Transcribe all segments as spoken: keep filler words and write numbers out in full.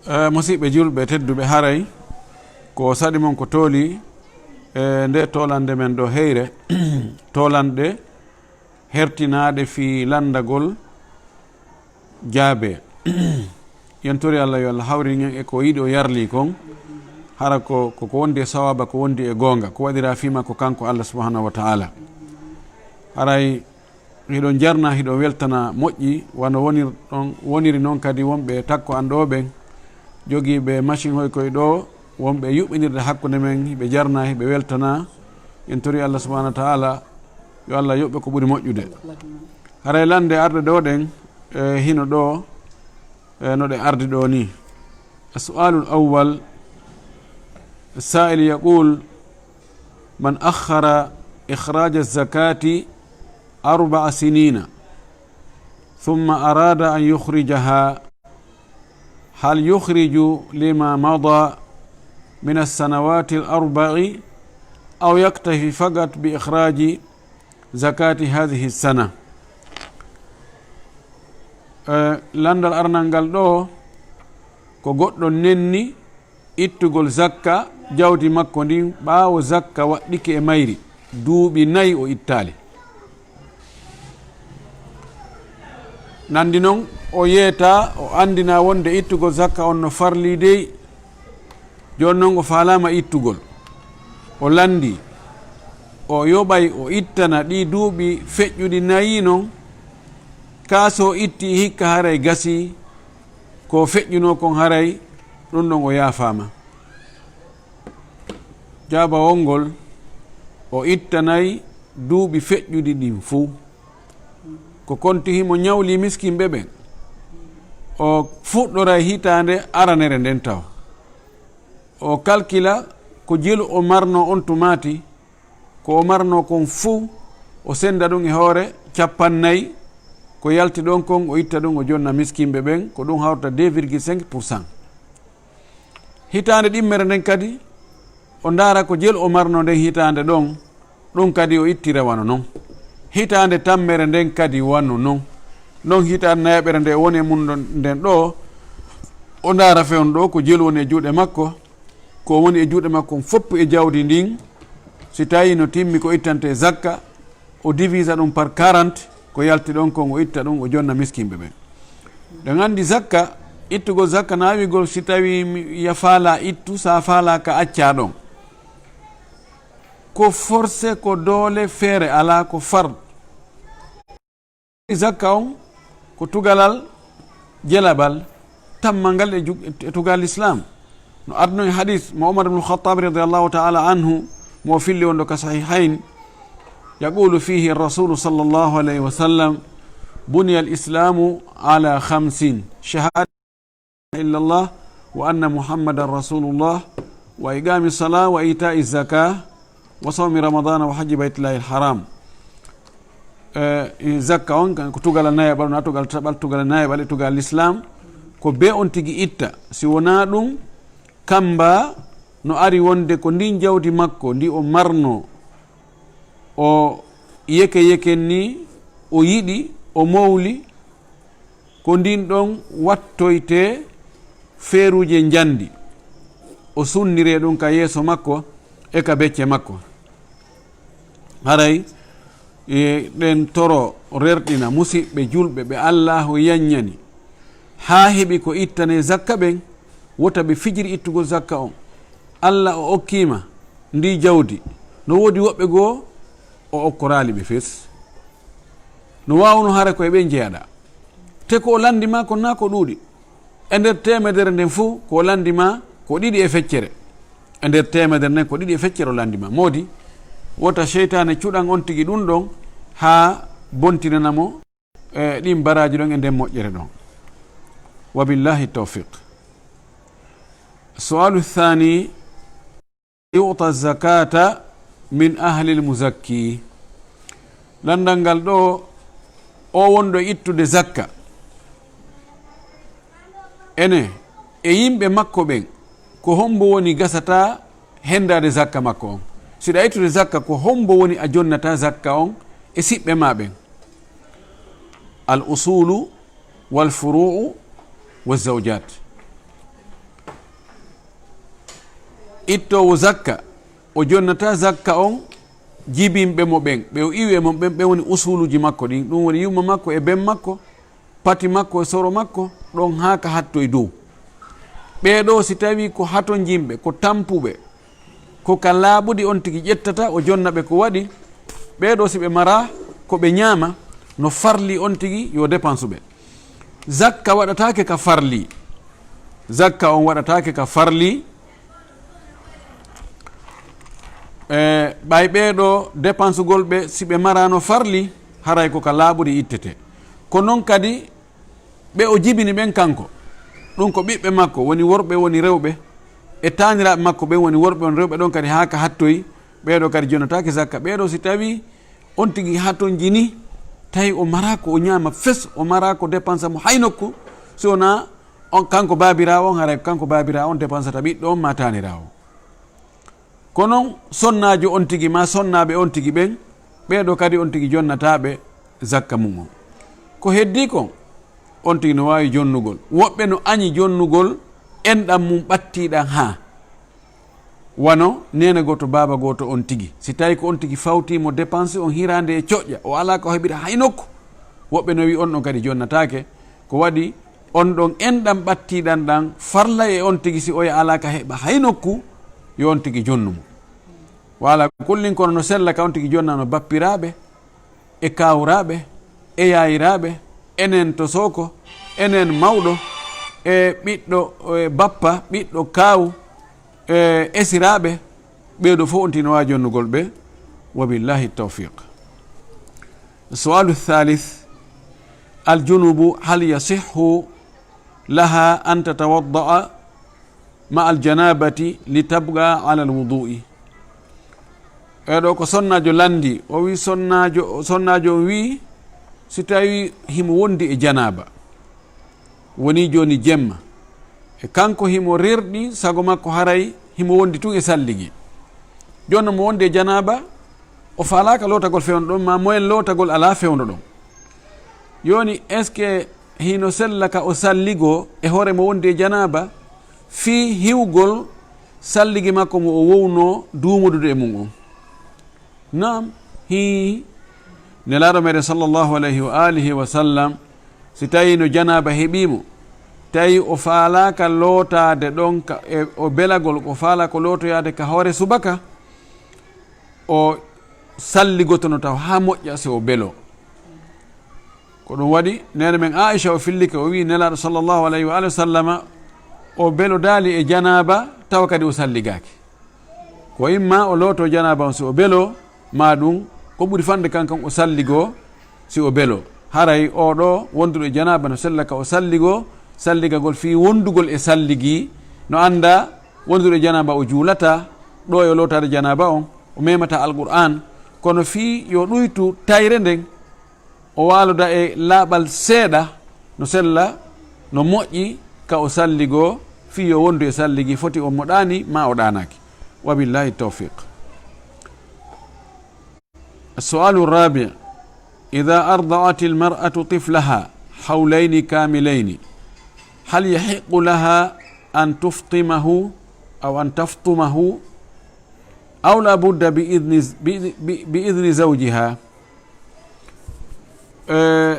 Eh, musiɓɓe julɓe tedduɓe, haray ko saɗi mon ko tooli, eh, nde toolande men ɗo heyre, toolande hertinaade fii lanndagol jaabe. Yen tori Allah yo Allah hawrin en e ko yiɗi o yarli kon, hara ko, ko, ko wondi e sawaba, ko wondi e goonga, ko waɗira fii makko kanko Allah subhanahu wa ta'ala. Haray hiɗon jarna, hiɗon weltana moƴƴi, wano wonir-, ɗon, woniri non kadi wonɓe takko an ɗo ɓen, jogiiɓe machine hoy koy ɗo, wonɓe yuɓɓinirde hakkunde men, hiɓe jarna, hiɓe weltana. En tori Allah subhanahu wa ta'ala, yo Allah yoɓɓe ko ɓuri moƴƴude. Haray lande arde ɗo ɗen, e hino ɗo, e no ɗe ardi ɗo ni. السؤال الأول، السائل يقول: من أخر إخراج الزكاة أربع سنين ثم أراد أن يخرجها، هل يخرج لما مضى من السنوات الأربع أو يكتفي فقط بإخراج زكاة هذه السنة؟ Eh, landal arnal ngal ɗo, ko goɗɗo nenni ittugol zakka jawdi makko ndin ɓaawo zakka waɗɗike e mayri, duuɓi nayi o ittaali. Nandi non, o yeeta, o andina wonde ittugol zakka on no farli dey. Jooni non o faalaama ittugol. O landi, o yoɓay o ittana ɗi duuɓi feƴƴuɗi nayi non, kaa so o itti hikka haray gasi, ko feƴƴunoo kon haray ɗun ɗon o yaafaama. Jaabawol ngol, o ittanay duuɓi feƴƴuɗi ɗin fow. Ko konti himo ñawli miskinɓe ɓen, o fuɗɗoray hitaande aranere nden taw. O kalkila ko jelu o marno on tumaati, ko o marno kon fow, o senda ɗun e hoore cappannayi, ko yalti ɗon kon o itta ɗun o jonna miskinɓe ɓen, ko ɗun hawta deux virgule cinq pour cent. Hitaande ɗimmere nden kadi, o ndaara ko jelu o marno nden hitaande ɗon, ɗun kadi o ittira wano non. Hitaande tammere nden kadi wano non. Non hitaande nayaɓere nde o woni e mun ɗon, nden ɗo, o ndaara fewndo ɗo ko jelu woni e juuɗe makko, ko woni e juuɗe makko on fow e jawdi ndin, si tawi no timmi ko ittante zakka, o divisa ɗun par quarante, ko yalti ɗon kon o itta ɗun o jonna miskinɓe ɓen. Ɗen andi zakka, ittugol zakka naawigol si tawi mi, ya faala ittu, sa faalaaka acca ɗon. Ko forcé, ko doole, feere alaa, ko fard. Zakka on ko tugalal jelabal tammangal e jug-, e tugal Islam. No adno e hadis mo Umar ibn Khattab radiyallahu ta'ala anhu, mo filli wonɗo ka Sahihayn, yaqulu fihi Rasulu sallallahu alayhi wa sallam: بني الإسلام على خمس، شهادة إلا الله وأن محمدا رسول الله وإقام الصلاة وإيتاء الزكاة وصوم رمضان وحج بيت الله الحرام. Eh, zakka on kan ko tugal nayaɓal, na tugal taɓal, tugal nayaɓal e tugal Islam. Ko be on tigi itta. Si wonaa ɗun, kamba no ari wonde ko ndin jawdi makko ndi o marno, o yeke yeken ni, o yiɗi, o mowli, ko ndin ɗon wattoyte feeruuje njandi, o sunniree ɗun ka yeeso makko e ka becce makko. Haray, e, ɗen toro rerɗina musiɓɓe julɓe ɓe Allaahu yanñani, haa heɓi ko ittane zakka ɓen, wota ɓe fijir ittugol zakka on. Alla o okkiima ndi jawdi, no woodi woɓɓe goo o okkoraali ɓe fes. No waawno hara ko e ɓen jeyaɗaa. Te ko o landi ma kon naa ko ɗuuɗi. E nder teemedere nden fow ko o landi ma ko ɗiɗi e feccere. E nder teemedere nden ko ɗiɗi e feccere o landi ma. Moodi, wota seytaane cuɗan on tigi ɗun ɗon haa bontinana mo, e, ɗin baraaji ɗon e nden moƴƴere ɗon. Wa billahi tawfiq. Su'alu thani. يعطى الزكاة من أهل المزكي. Landal ngal ɗo, o wonɗo ittude zakka. Ene, e yimɓe makko ɓen, ko hombo woni gasata hendaade zakka makko on? Si ɗa ittude zakka, ko hombo woni a jonnata zakka on e siɓɓe ma ɓen? الأصول والفروع والزوجات. Ittoowo zakka, o jonnataa zakka on jibinɓe mo ɓen, ɓe o iwi e mon ɓen, ɓen woni usuluuji makko ɗin, ɗum woni yumma makko e ben makko, pati makko e soro makko, ɗon haa ka hattoy dow. Ɓee ɗoo, si tawii ko hatonjinɓe, ko tampuɓe, ko ka laaɓuɗi on tigi ƴettata, o jonna ɓe ko waɗi. Ɓee ɗoo, si ɓe maraa ko ɓe ñaama, no farli on tigi yo dépense ɓe. Zakka waɗataake ka farli. Zakka on waɗataake ka farli. E, ɓay ɓee ɗoo dépensegol ɓe, si ɓe maraano farli, haray ko ka laaɓuɗi ittete. Ko non kadi ɓe o jibini ɓen kanko, ɗum ko ɓiɓɓe makko, woni worɓe, woni rewɓe, e taaniraaɓe makko ɓen, woni worɓe, woni rewɓe, ɗon kadi haa ka hattoyi, ɓee ɗoo kadi jonnataake zakka. Ɓee ɗoo, si tawii on tigi hatonjini, tawi o maraa ko o ñaama fes, o maraa ko dépense mo hay nokku, si wonaa on, kanko baabiraawo on, haray ko kanko baabiraawo on dépensata ɓiɗɗo on maa taaniraawo. Ko non sonnaajo on tigi maa sonnaaɓe on tigi ɓen, ɓee ɗoo kadi on tigi jonnataa ɓe zakka mum on. Ko heddii kon, on tigi no waawi jonnugol. Woɓɓe no añi jonnugol enɗam mum ɓattiiɗam haa. Wano neene gooto, baaba gooto on tigi. Si tawii ko on tigi fawtii mo dépense on hiraande e coƴƴa, o alaa ko heɓira hay nokku. Woɓɓe no wi'i on ɗon kadi jonnataake. Ko waɗi on ɗon enɗam ɓattiiɗam ɗam farla e on tigi, si oya alaa ka heɓa hay nokku, yo on tigi jonnu mo. Wa alaa kullin, kono no sella ka on tigi jonnano bappiraaɓe, e kaawraaɓe, e yaayiraaɓe, enen to Sooko, enen mawɗo, e ɓiɗɗo, e bappa, ɓiɗɗo kaawu, e esiraaɓe, ɓee ɗoo fof on tigi no waawi jonnugol ɓe. Wa billahi tawfiq. Su'alu thalith, al junubu hal yasihhu laha an tatawadda'a ma al janabati li tabqa ala al wudu'i. Ɓee ɗoo ko sonnaajo lanndii. O wi'i sonnaajo, sonnaajo on wi'i, si tawii himo wondi e janaaba, wonii jooni jemma, e kanko himo rerɗi, sago makko haray himo wondi tun e salligi. Jooni no mo wondi e janaaba, o faalaaka lootagol fewndo ɗon, maa moyen lootagol alaa fewndo ɗon. Jooni, est-ce que hino sella ka o salligoo e hoore mo wondi e janaaba, fii hiwgol salligi makko mo o wownoo duumodude e mum on? Naam, hii. Nelaaɗo meɗen sallallahu alayhi wa alihi wa sallam, si tawii no janaaba heɓii mo, tawi o faalaaka lootaade ɗon ka, e, o belagol, o faalaa ko lootoyaade ka hoore subaka, o salligotono taw haa moƴƴa si o beloo. Ko ɗum waɗi, neene men Aisha o fillike, o wi'i Nelaaɗo sallallahu alayhi wa alihi wa sallama, o belodaali e janaaba, tawa kadi o salligaaki. Ko imma o looto janaaba on si o beloo, maa ɗum ko ɓuri fanɗude kanko o salligoo si o beloo. Haray oo ɗoo wonduɗo e janaaba no sella ka o salligoo, salligagol fii wondugol e salligi, no anndaa wonduɗo e janaaba o juulataa, ɗoo e o lootaade janaaba on, o memataa Alqur'aan, kono fii yo ɗuytu tayre nden, o waaloda e laaɓal seeɗa, no sella, no moƴƴi ka o salligoo, fii yo wondu e salligi, foti o moɗaani maa o ɗaanaaki. Wa billahi tawfiq. السؤال الرابع: إذا أرضعت المرأة طفلها حولين كاملين، هل يحق لها أن تفطمه أو أن تفطمه أو لا بد بإذن، بإذن زوجها؟ Eh,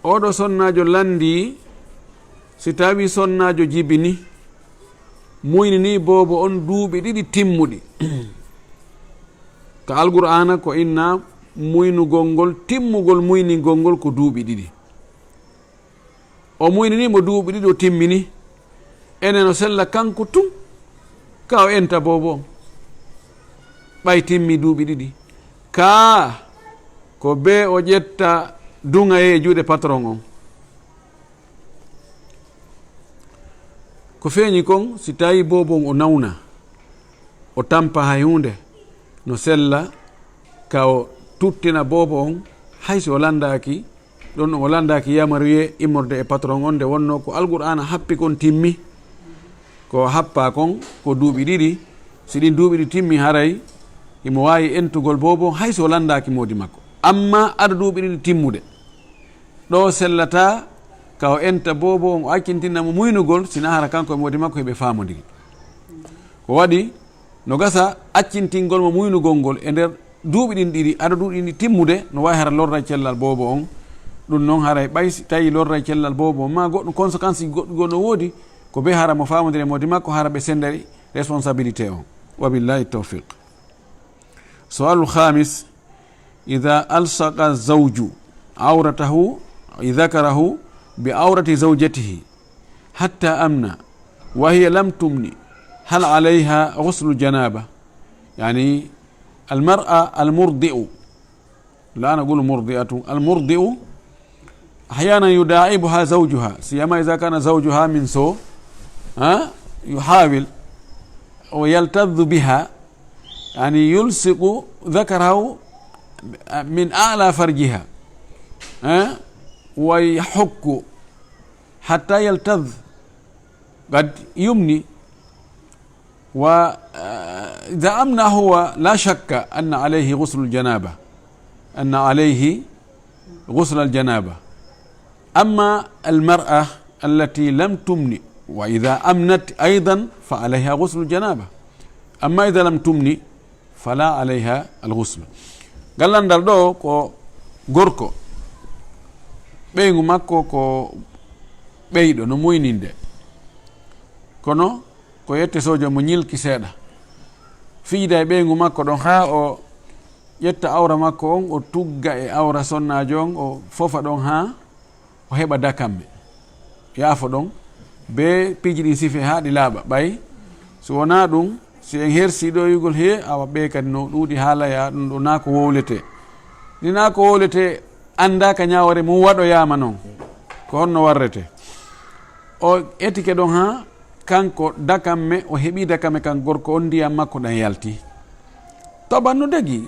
oɗo sonnaajo lanndii, si tawii sonnaajo jibini, muynini boobo on duuɓi ɗiɗi timmuɗi. Ka Alqur'aana ko inna muynugol ngol, timmugol muyningol ngol ko duuɓi ɗiɗi. O muynini mo duuɓi ɗiɗi, o timmini. Ene no sella kanko tun, ka o enta boobo on. Ɓay timmi duuɓi ɗiɗi. Kaa, ko bee o ƴetta duŋayee e juuɗe patron on. Ko feeñi kon, si tawii boobo on o nawna, o tampa hay huunde, no sella ka o tuttina boobo on, hay si o lanndaaki, ɗon o lanndaaki yamaruyee immorde e patron on, nde wonnoo ko Alqur'aana happi kon timmi. Ko happaa kon ko duuɓi ɗiɗi. Si ɗin duuɓi ɗiɗi timmi, haray himo waawi entugol boobo on, hay si o lanndaaki moodi makko. Ammaa ado duuɓi ɗiɗi timmude, ɗoo sellataa ka o enta boobo on, o accintinna mo muynugol, si na hara kanko e moodi makko hiɓe faamondiri. Ko waɗi no gasa accintingol mo muynugol ngol e nder duuɓi ɗin ɗiɗi, ado duuɓi ɗin ɗi timmude, no waawi hara lorray cellal boobo on. Ɗum noon haray ɓay si tawi lorray cellal boobo on, maa goɗɗum conséquence goɗɗum goɗɗum no woodi, ko be hara mo faamodire moodi makko, hara ɓe sendari responsabilité on. Wa billahi tawfiq. Su'alul khamis, idha alsaqa zawju awratahu, dhakarahu, bi awrati zawjatihi hatta amna, wa hiya lam tumni, hal alayha ghuslu janaba? Yani, al mar'a al murdi'u, la naqulu murdi'atu, al murdi'u, ahyana yuda'ibuha zawjuha, siyama idha kana zawjuha min so, ha, yuhawil, wa yaltadhu biha, yani yulsiqu dhakarahu min a'la farjiha, ha, wa yahukku hatta yaltadh, qad yumni, wa, ah, idha amna huwa la shakka anna alayhi ghuslu al janaba, anna alayhi ghusl al janaba. Amma al mar'a allati lam tumni, wa idha amnat aydan fa alayha ghuslu al janaba. Amma idha lam tumni, fala alayha al ghusl. Ngal landal ɗo ko gorko, ɓeyngu makko ko ɓeyɗo, no muyninde. Kono ko yette sojo mo ñilki seeɗa. Fijida e ɓeyngu makko ɗon haa o ƴetta awra makko on, o tugga e awra sonnaajo on, o fofa ɗon haa o heɓa dakamme. Yaafo ɗon, be piiji ɗin sife haa ɗi laaɓa. Ɓay, so wonaa ɗum, si en hersi ɗo wi'ugol, he, awa ɓe kadi no ɗuuɗi haalaya, ɗum ɗo naa ko wowletee. Ni naa ko wowletee, anndaa ka ñaawoore mum waɗoyaama non. Ko honno warretee? O etike ɗon haa kanko dakamme, o heɓii dakamme kan gorko on, ndiyam makko ɗan yalti. Taban no dagi,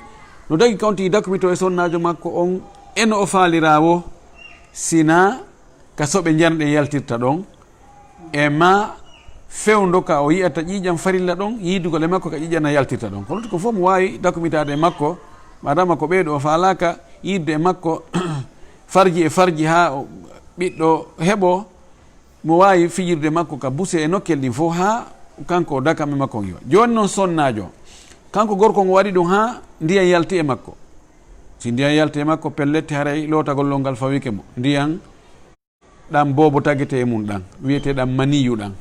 no dagi ka on tigi dakmito e sonnaajo makko on, e no o faaliraa wo, sinaa ka soɓe njanɗe yaltirta ɗon, e ma fewndo ka o yi'ata ƴiiƴam farilla ɗon, yiidugol e makko ka ƴiiƴam na yaltirta ɗon. Kono ko fof mo waawi dakmitaade e makko, madama ko ɓeyɗo o faalaaka yiidde e makko farji e farji haa o ɓiɗɗo heɓo, mo waawi fijirde makko ka buse e nokkel ɗin fof haa kanko o dakamme makko on iwa. Jooni noon sonnaajo, kanko gorko ngo waɗi ɗum haa ndiyan yalti e makko. Si ndiyan yalti e makko, pellet haray lootagol ngal fawike mo. Ndiyan ɗan boobo tagete e mum ɗan, wiyetee ɗan maniyu ɗan.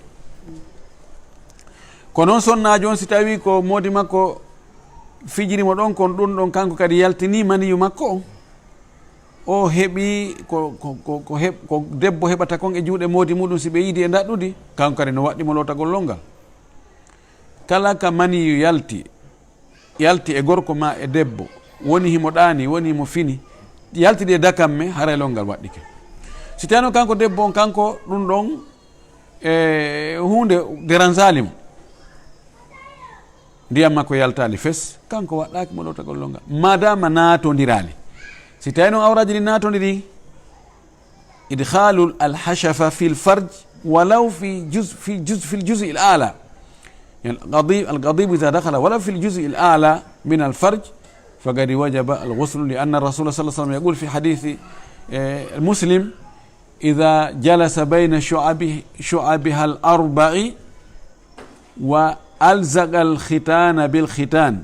Ko noon sonnaajo on, si tawii ko moodi makko fijiri mo ɗon, kon ɗum ɗon kanko kadi yaltinii maniyu makko on. O heɓii ko, ko, ko, ko heɓ-, ko debbo heɓata kon e juuɗe moodi muɗum si ɓe yiidi e ndaɗɗudi, kanko kadi no waɗɗi mo lootagol ngal. Kala ka maniyu yalti, yalti e gorko ma e debbo, woni himo ɗaani, woni himo fini, yaltidi e dakamme, haray longal waɗɗike. Si tawno kanko debbo on, kanko ɗum ɗon, e huunde deransaali mo, ndiyam makko yaltaali fes, kanko waɗɗaaki mo lootagol longal, madama naatondiraali. Si tawi noon awraaji ɗi naatondiri, إدخال الحشفة في الفرج ولو في جزء، في جزء، في الجزء الأعلى. يعني القضيب، القضيب إذا دخل ولو في الجزء الأعلى من الفرج فقد وجب الغسل، لأن الرسول صلى الله عليه وسلم يقول في حديث، آه، مسلم: إذا جلس بين شعب، شعبها الأربع وألزق الختان بالختان،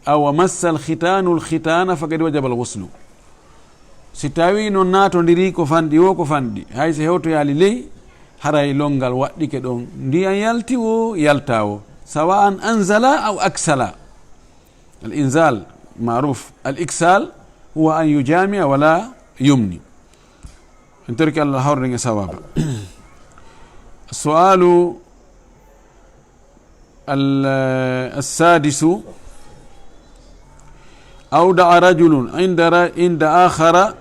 أو مس الختان الختان، فقد وجب الغسل. Si tawii noon naatondiri ko fanɗi woo ko fanɗi, hay so hewtoyaali ley, haray longal waɗɗike ɗon. Ndiyan yalti woo, yaltaa woo. سواء أنزلا أو أكسلا. الإنزال معروف. الإكسال هو أن يجامع ولا يمني. En torike Allah hawrden e sawaaba. السؤال ال-، السادس: أودع رجل عند ر-، عند آخر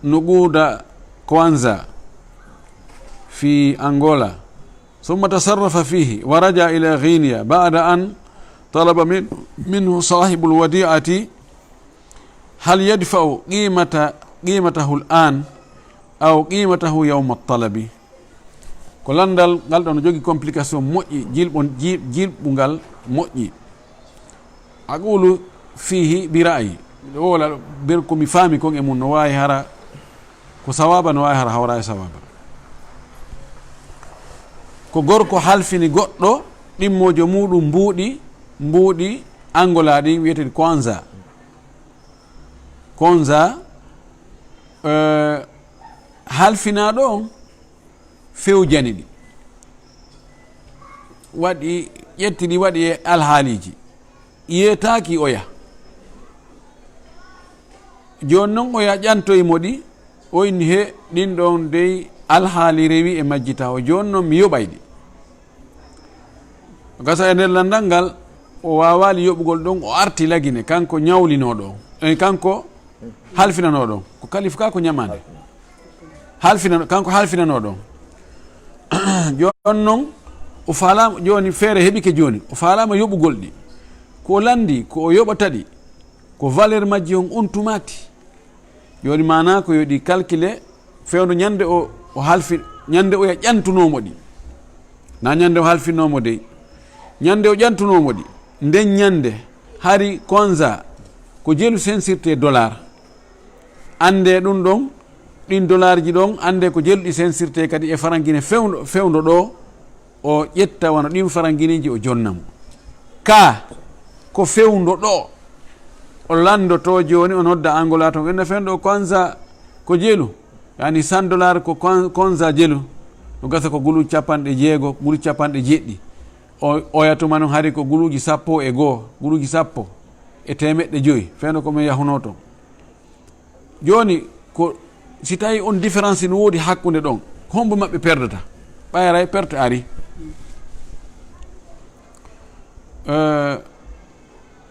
نقود كوانزا في أنغولا، ثم تصرف فيه ورجع إلى غينيا بعد أن طلب من-، منه صاحب الوديعة، هل يدفع قيمة، قيمته الآن أو قيمته يوم الطلب؟ Ko lanndal ngal ɗon no jogii complication moƴƴi, jilɓo-, ji-, jilɓungal moƴƴi. أقول فيه برأيي. Miɗo wowla ber ko mi faami kon e mum, no waawi hara ko sawaaba, no waawi hara hawraa e sawaaba. Ko gorko halfini goɗɗo, ɗimmoojo muuɗum mbuuɗi, mbuuɗi Angola ɗin wiyeteeɗi kwanza. Kwanza, eh, halfinaaɗo on fewjani ɗi. Waɗi, ƴetti ɗi, waɗi e alhaaliiji. Yeetaaki oya. Jooni non oya ƴantoyi mo ɗi, o inni, "He, ɗin ɗon dey alhaali rewi e majji taho. Jooni non mi yoɓay ɗi." Gasa e nder landal ngal, o waawaali yoɓugol ɗon, o arti Lagine, kanko ñawlinooɗo on. Eh, kanko halfinanooɗo on. Ko kalifu ka ko ñamaande. Halfina, kanko halfinanooɗo on. Jooni non, o faalaama, jooni feere heɓike jooni. O faalaama yoɓugol ɗi. Ko o lanndi, ko o yoɓata ɗi, ko valeur majji on, on tumaati. Jooni maanaa ko yo ɗi calcule fewndo ñande o, o halfi-, ñande oya ƴantunoomo ɗi. Na ñande o halfinoomo dey. Ñande o ƴantunoomo ɗi. Nden ñande hari kwanza ko jelu sensirte dollar. Annde ɗum ɗon, ɗin dollarji ɗon, annde ko jelu ɗi sensirte kadi e farangine fewndo, fewndo ɗo. O ƴetta wano ɗin farangineeji, o jonna mo. Ka ko fewndo ɗo, o landoto jooni, o nodda Angola ton, inna fewndo o kwanza ko jelu, yani cent dollar ko kwan-, kwanza jelu, no gasa ko gulu capanɗe jeego, gulu capanɗe jeɗɗi. O, oya tuma non hari ko guluuji sappo e goo, guluuji sappo e teemeɗɗe joyi, fewndo ko min yahunoo ton. Jooni, ko si tawi on différence no woodi hakkunde ɗon, hombo maɓɓe perdata? Ɓayray perte ari. Eh,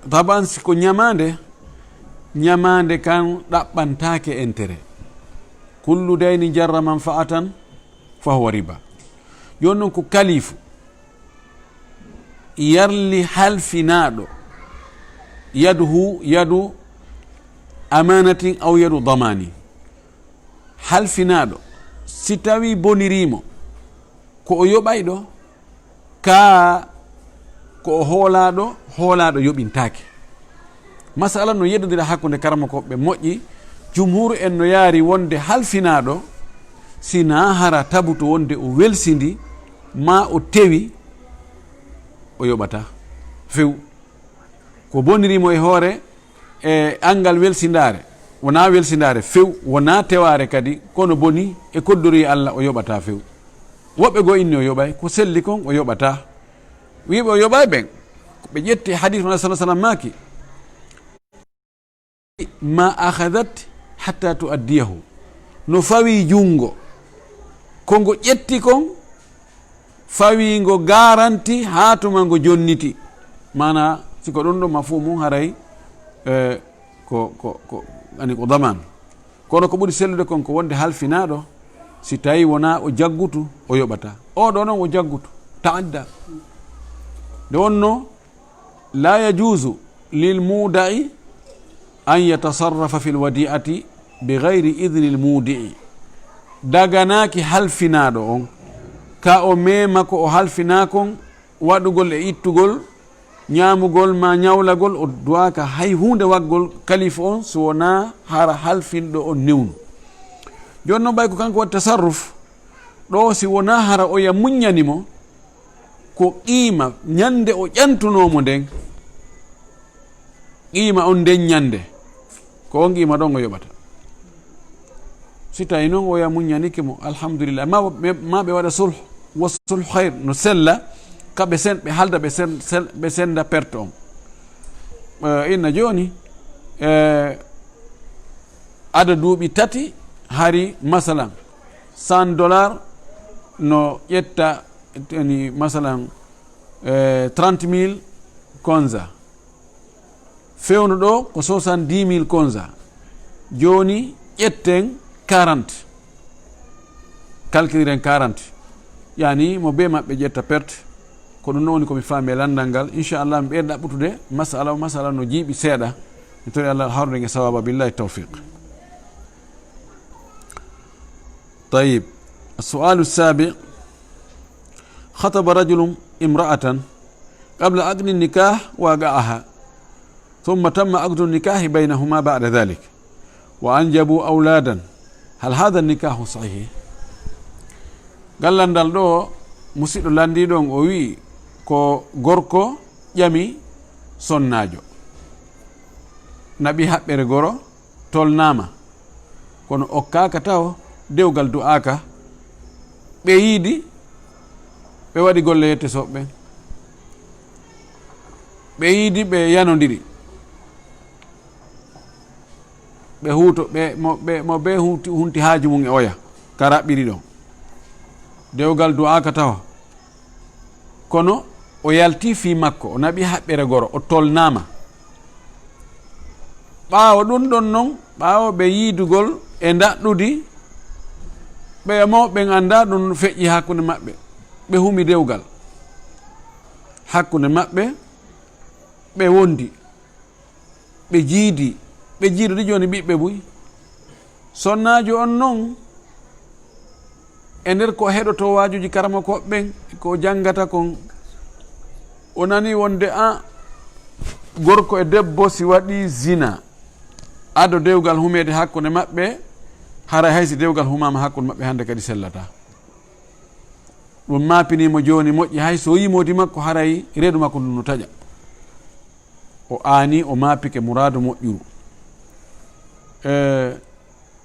taban si ko ñamaande, ñamaande kan ɗaɓɓantaake intérêt. Kullu dayni jarra manfaatan fa huwa riba. Jooni non ko kalifu yarli halfinaaɗo, yadu hu, yadu amanatin aw yadu damani. Halfinaaɗo, si tawi boniriimo, ko o yoɓayɗo, kaa ko o hoolaaɗo, hoolaaɗo yoɓintaake. Masala no yeddondira hakkunde karamokooɓe moƴƴi, jumhur en no yaari wonde halfinaaɗo, si na hara tabuto wonde o welsindi, maa o tewi, o yoɓata few. Ko boniri mo e hoore, e angal welsindaare, wonaa welsindaare few, wonaa tewaare kadi, kono boni e koddori Allah, o yoɓata few. Woɓɓe goo inni o yoɓay, ko selli kon o yoɓata. Wiiɓe o yoɓay ɓen, ko ɓe ƴetti hadis mo Nabi sallallahu alaihi wasallam maaki, "Ma akhadat hatta tuaddiyahu." No fawi junngo, ko ngo ƴetti kon, fawi ngo garanti haa tuma ngo jonniti. Maana, si ko ɗum ɗo mafhum mum haray, eh, ko, ko, ko, ani ko daman. Kono ko ɓuri sellude kon ko wonde halfinaaɗo, si tawi wonaa o jaggutu, o yoɓata. O ɗo noon o jaggutu, taadda. Nde wonno, "La yajuzu lil muda'i an yatasarrafa fil wadi'ati bi ghayri idhnil mudi'i." Daganaaki halfinaaɗo on, ka o meema ko o halfinaa kon, waɗugol e ittugol, ñaamugol ma ñawlagol, o duwaaka hay huunde waggol kalifu on, so wonaa hara halfinɗo on newnu. Jooni noon, ɓay ko kanko waɗi tasarruf, ɗo si wonaa hara oya muññani mo, ko qiima ñande o ƴantunoo mo nden, qiima on nden ñande, ko on qiima ɗon o yoɓata. Si tawi noon oya muññanike mo, alhamdulillah. Ma, ma ɓe waɗa sulh, wo sulh khayr, no sella, ka ɓe sen-, ɓe halda, ɓe sen-, sel-, ɓe senda perte on. Eh, inna jooni, eh, ada duuɓi tati hari, masalan, cent dollars no ƴetta, yani, masalan, eh, trente mille kwanza. Fewndo ɗo ko soixante-dix mille kwanza. Jooni ƴetten quarante. Calculiren quarante. Yani mo be maɓɓe ƴetta perte. Ko ɗum ɗo woni ko mi faami e landal ngal. Inchallah, mi ɓeyda ɗaɓɓutude masala o, masala no jiiɓi seeɗa. Mi tori Allah hawrude e sawaba. Billahi tawfiq. Tayyib. As-su'alu sabi. Khataba rajulun imra'atan qabla aqdi nikah wa aga'aha. Thumma tamma aqdu nikahi baynahuma ba'da dhalik. Wa anjabu awladan. Hal hadha nikahu sahih? Gallal ngal ɗo, musiɗɗo landiiɗo on, o wi'i, Ko gorko ƴami sonnaajo, naɓi haɓɓere goro, tolnaama, kono okkaaka taho, dewgal du'aaka. Ɓe yiidi, ɓe waɗi golle yette soɓɓe, ɓe yiidi, ɓe yanondiri, ɓe huuto, ɓe mo ɓe mo ɓe hunti, hunti haaju mum e oya ka raɓɓiri ɗon. Dewgal du'aaka taho, kono o yalti fii makko, o naɓi haɓɓere goro, o tolnaama. Ɓaawo ɗun ɗon non, ɓaawo ɓe yiidugol e ndaɗɗudi, ɓe mo ɓen anndaa ɗun feƴƴi hakkunde maɓɓe, ɓe humi dewgal hakkunde maɓɓe, ɓe wondi, ɓe jiidi, ɓe jiidodi jooni ɓiɓɓe buy. Sonnaajo on non, e nder ko heɗotoo waajuuji karamokooɓe ɓen, ko janngata kon, o nani wonde a gorko e debbo si waɗi zina, ado dewgal humeede hakkunde maɓɓe, haray hay si dewgal humaama hakkunde maɓɓe hannde kadi sellataa. Ɗun maapinii mo jooni moƴƴi, hay so yimoodi makko haray reedu makko ndun no taƴa. O aani, o maapike muraadu moƴƴuru. E,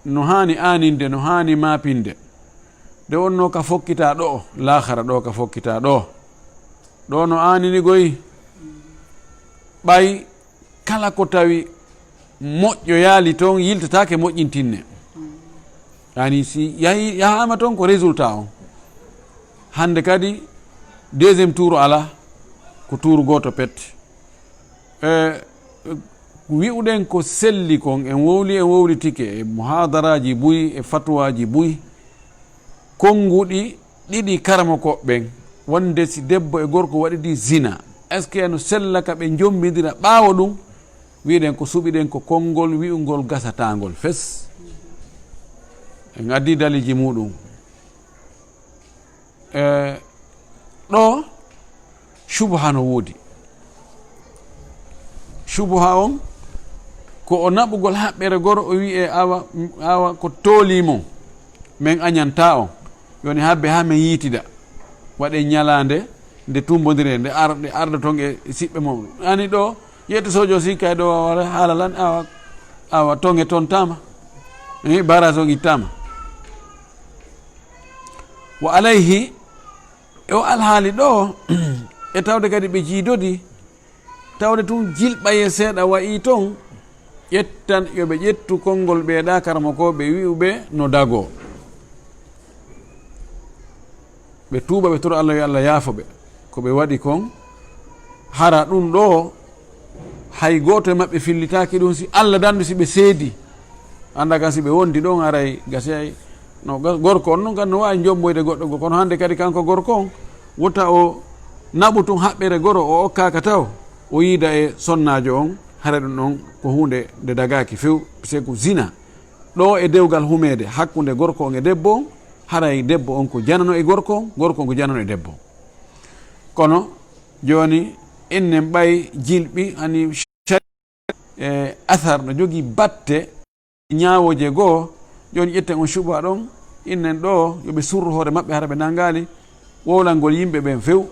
no haani aaninde, no haani maapinde. Nde wonnoo ka fokkitaa ɗoo, laahara ɗoo ka fokkitaa ɗoo. Ɗoo no aanini goy. Ɓay kala ko tawi moƴƴoyaali ton, yiltataake moƴƴintinne. Yaani si yahi, yahaama ton ko résultat on. Hannde kadi deuxième tour alaa, ko tour gooto pet. E, wi'uɗen ko selli kon, en wowli, en wowlitike e muhaadaraaji buy, e fatuwaaji buy, konnguɗi ɗiɗi karamokooɓe ɓen, wonde si debbo e gorko waɗidi zina, est-ce que no sella ka ɓe njombidira ɓaawo ɗun? Wi'uɗen ko suɓiɗen ko konngol wi'ungol gasataangol fes. En addi daliiji muɗum. E, ɗoo, Shubuha no woodi. Shubuha on, ko o naɓugol haɓɓere goro, o wi'e, "Awa, awa, ko toolii mon, men añantaa on. Yoni habbe haa men yiitida. Waɗen ñalaande nde tumbondire, nde ar-, nde arda ton e siɓɓe mon." Ani ɗoo, yetto sojo si kay ɗoo wala haala lan, awa, awa, tonge tontaama. Eh, barrage on ittaama. Wa alayhi, e o alhaali ɗoo, e tawde kadi ɓe jiidodi, tawde tun jilɓaye seeɗa wa'i ton, ƴettan, yo ɓe ƴettu konngol ɓee ɗaa karamokooɓe wi'uɓe no dagoo. Ɓe tuuba, ɓe toro Allah, yo Allah yaafo ɓe. Ko ɓe waɗi kon, hara ɗun ɗoo, hay gooto e maɓɓe fillitaaki ɗun, si Allah dandu, si ɓe seedi. Annda kan si ɓe wondi ɗon, haray gasiyay no ga-, gorko on non kan no waawi jomboyde goɗɗo goo. Kono hannde kadi kanko gorko on, wota o naɓu tun haɓɓere goro, o okkaaka taw, o yiida e sonnaajo on, haray ɗun ɗon ko huunde nde dagaaki few, c'est que zina. Ɗoo e dewgal humeede hakkunde gorko on e debbo on, haray debbo on ko janano e gorko on, gorko on ko janano e debbo on. Kono jooni, innen ɓay jilɓi, ani e athar no jogii batte ñaawooje goo, jooni ƴetten on shubuha ɗon, innen ɗoo yo ɓe surru hoore maɓɓe, hara ɓe nanngaali wowlangol yimɓe ɓen few,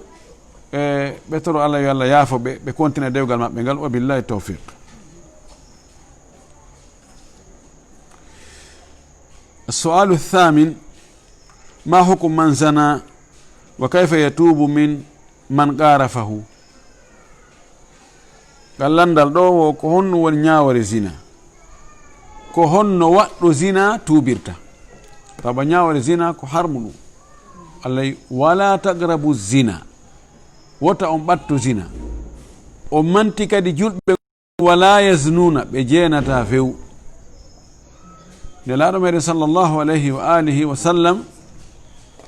e ɓe toro Allah yo Allah yaafo ɓe, ɓe kontina dewgal maɓɓe ngal. Wa billahi tawfiq. As-su'alu thamin, ma hukmu man zana wa kayfa yatubu min man qarafahu? Ngal lanndal ɗoo wo ko honno woni ñaawore zina? Ko honno waɗɗo zina tuubirta? Saba ñaawore zina ko harmu ɗum. Allah wi, "Wala taqrabu zina." Wota on ɓatto zina. O manti kadi julɓe, "Wala yaznuna," ɓe jeenata few. Nelaaɗo meɗen sallallahu alayhi wa alihi wa sallam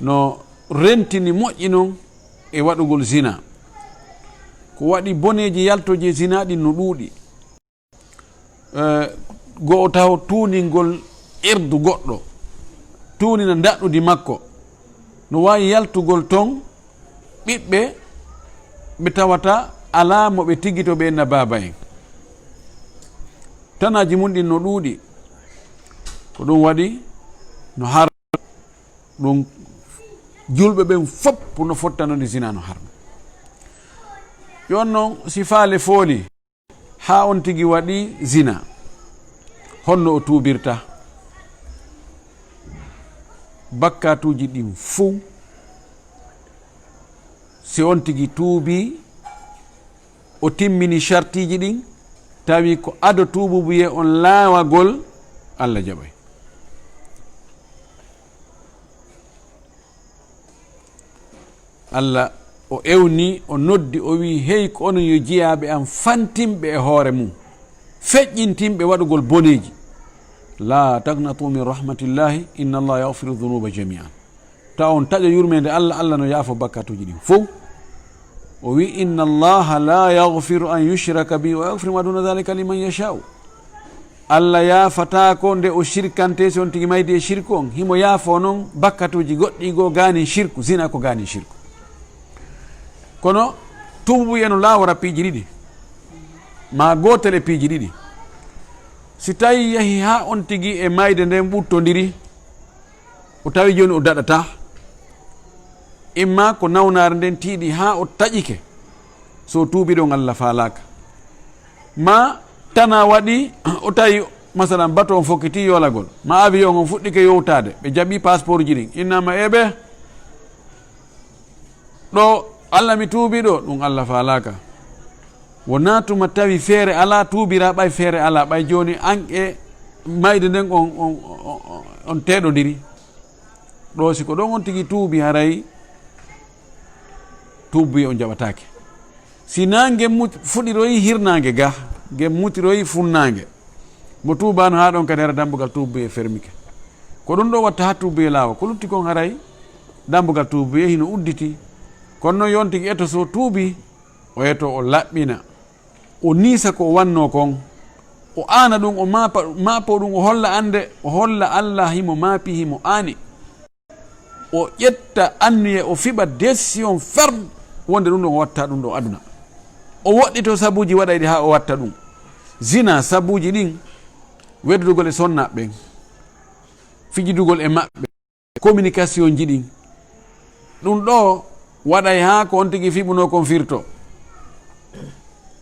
no rentini moƴƴi non e waɗugol zina. Ko waɗi boneeji yaltooji e zina ɗin no ɗuuɗi. Eh, go'o taho tuuningol irdu goɗɗo, tuunina ndaɗɗudi makko, no waawi yaltugol ton ɓiɓɓe ɓe tawata alaa mo ɓe tigito ɓe enna baaba en. Tanaaji mun ɗin no ɗuuɗi. Ko ɗum waɗi no har ɗum julɓe ɓen fof no fottanode zina no harmi. Jooni noon, si faale fooli, haa on tigi waɗi zina, honno o tuubirta? Bakkaatuuji ɗin fow, si on tigi tuubi, o timmini shartiiji ɗin, tawi ko ado tuububuye on laawagol, Allah jaɓay. Allah o ewni, o noddi, o wi, "Hey ko onon yo jiyaaɓe am fantimɓe e hoore mum, feƴƴintimɓe waɗugol boneeji. La taqnatu min rahmatillahi, inna Allah yaghfiru dhunuba jami'an." Ta on taƴa yurmeende Allah, Allah no yaafo bakkatuuji ɗin fow. O wi, "Inna Allah la yaghfiru an yushraka bihi wa yaghfiru ma duna dhalika liman yasha'u." Allah yaafataako nde o shirkante, si on tigi maydi e shirku on. Himo yaafo noon bakkatuuji goɗɗi goo gaanin shirku, zina ko gaanin shirku. Kono tuubu eno laawora piiji ɗiɗi, maa gootel e piiji ɗiɗi. Si tawi yahi haa on tigi e mayde nden ɓuttondiri, o tawi jooni o daɗataa, imma ko nawnaare nden tiiɗi haa o taƴike, so o tuubi ɗon Allah faalaaka. Ma tana waɗi, o tawi, masalan, bato on fokkiti yolagol, ma avion on fuɗɗike yowtaade, ɓe jaɓi passeportji ɗin, innama eɓe, ɗo, Allah mi tuubi ɗo, ɗum Allah faalaaka. Wonaa tuma tawi feere alaa, tuubira ɓay feere alaa, ɓay jooni an e mayde nden on, on, on, on teɗondiri. Ɗo si ko ɗon on tigi tuubi, haray tuubi on jaɓataake. Si naa nge mut-, fuɗiroyi hirnaange ga, nge mutiroyi funnaange, mo tuubaano haa ɗon kadi hara dambugal tuubi e fermike. Ko ɗum ɗo watta haa tuubi e laawa. Ko lutti kon haray dambugal tuubi e hino udditi. Kono noon yon tigi eto so tuubi, o eto o laɓɓina. O niisa ko o wannoo kon. O aana ɗum, o maapa, maapo ɗum, o holla annde, o holla Allah himo maapi, himo aani. O ƴetta anniye, o fiɓa décision ferme wonde ɗum ɗo o watta ɗum ɗo aduna. O woɗɗito sabuuji waɗayɗi haa o watta ɗum. Zina sabuuji ɗin, weddudugol e sonnaaɓe ɓen, fijidugol e maɓɓe, communication ji ɗin. Ɗum ɗo waɗay haa ko on tigi fiɓunoo kon firto.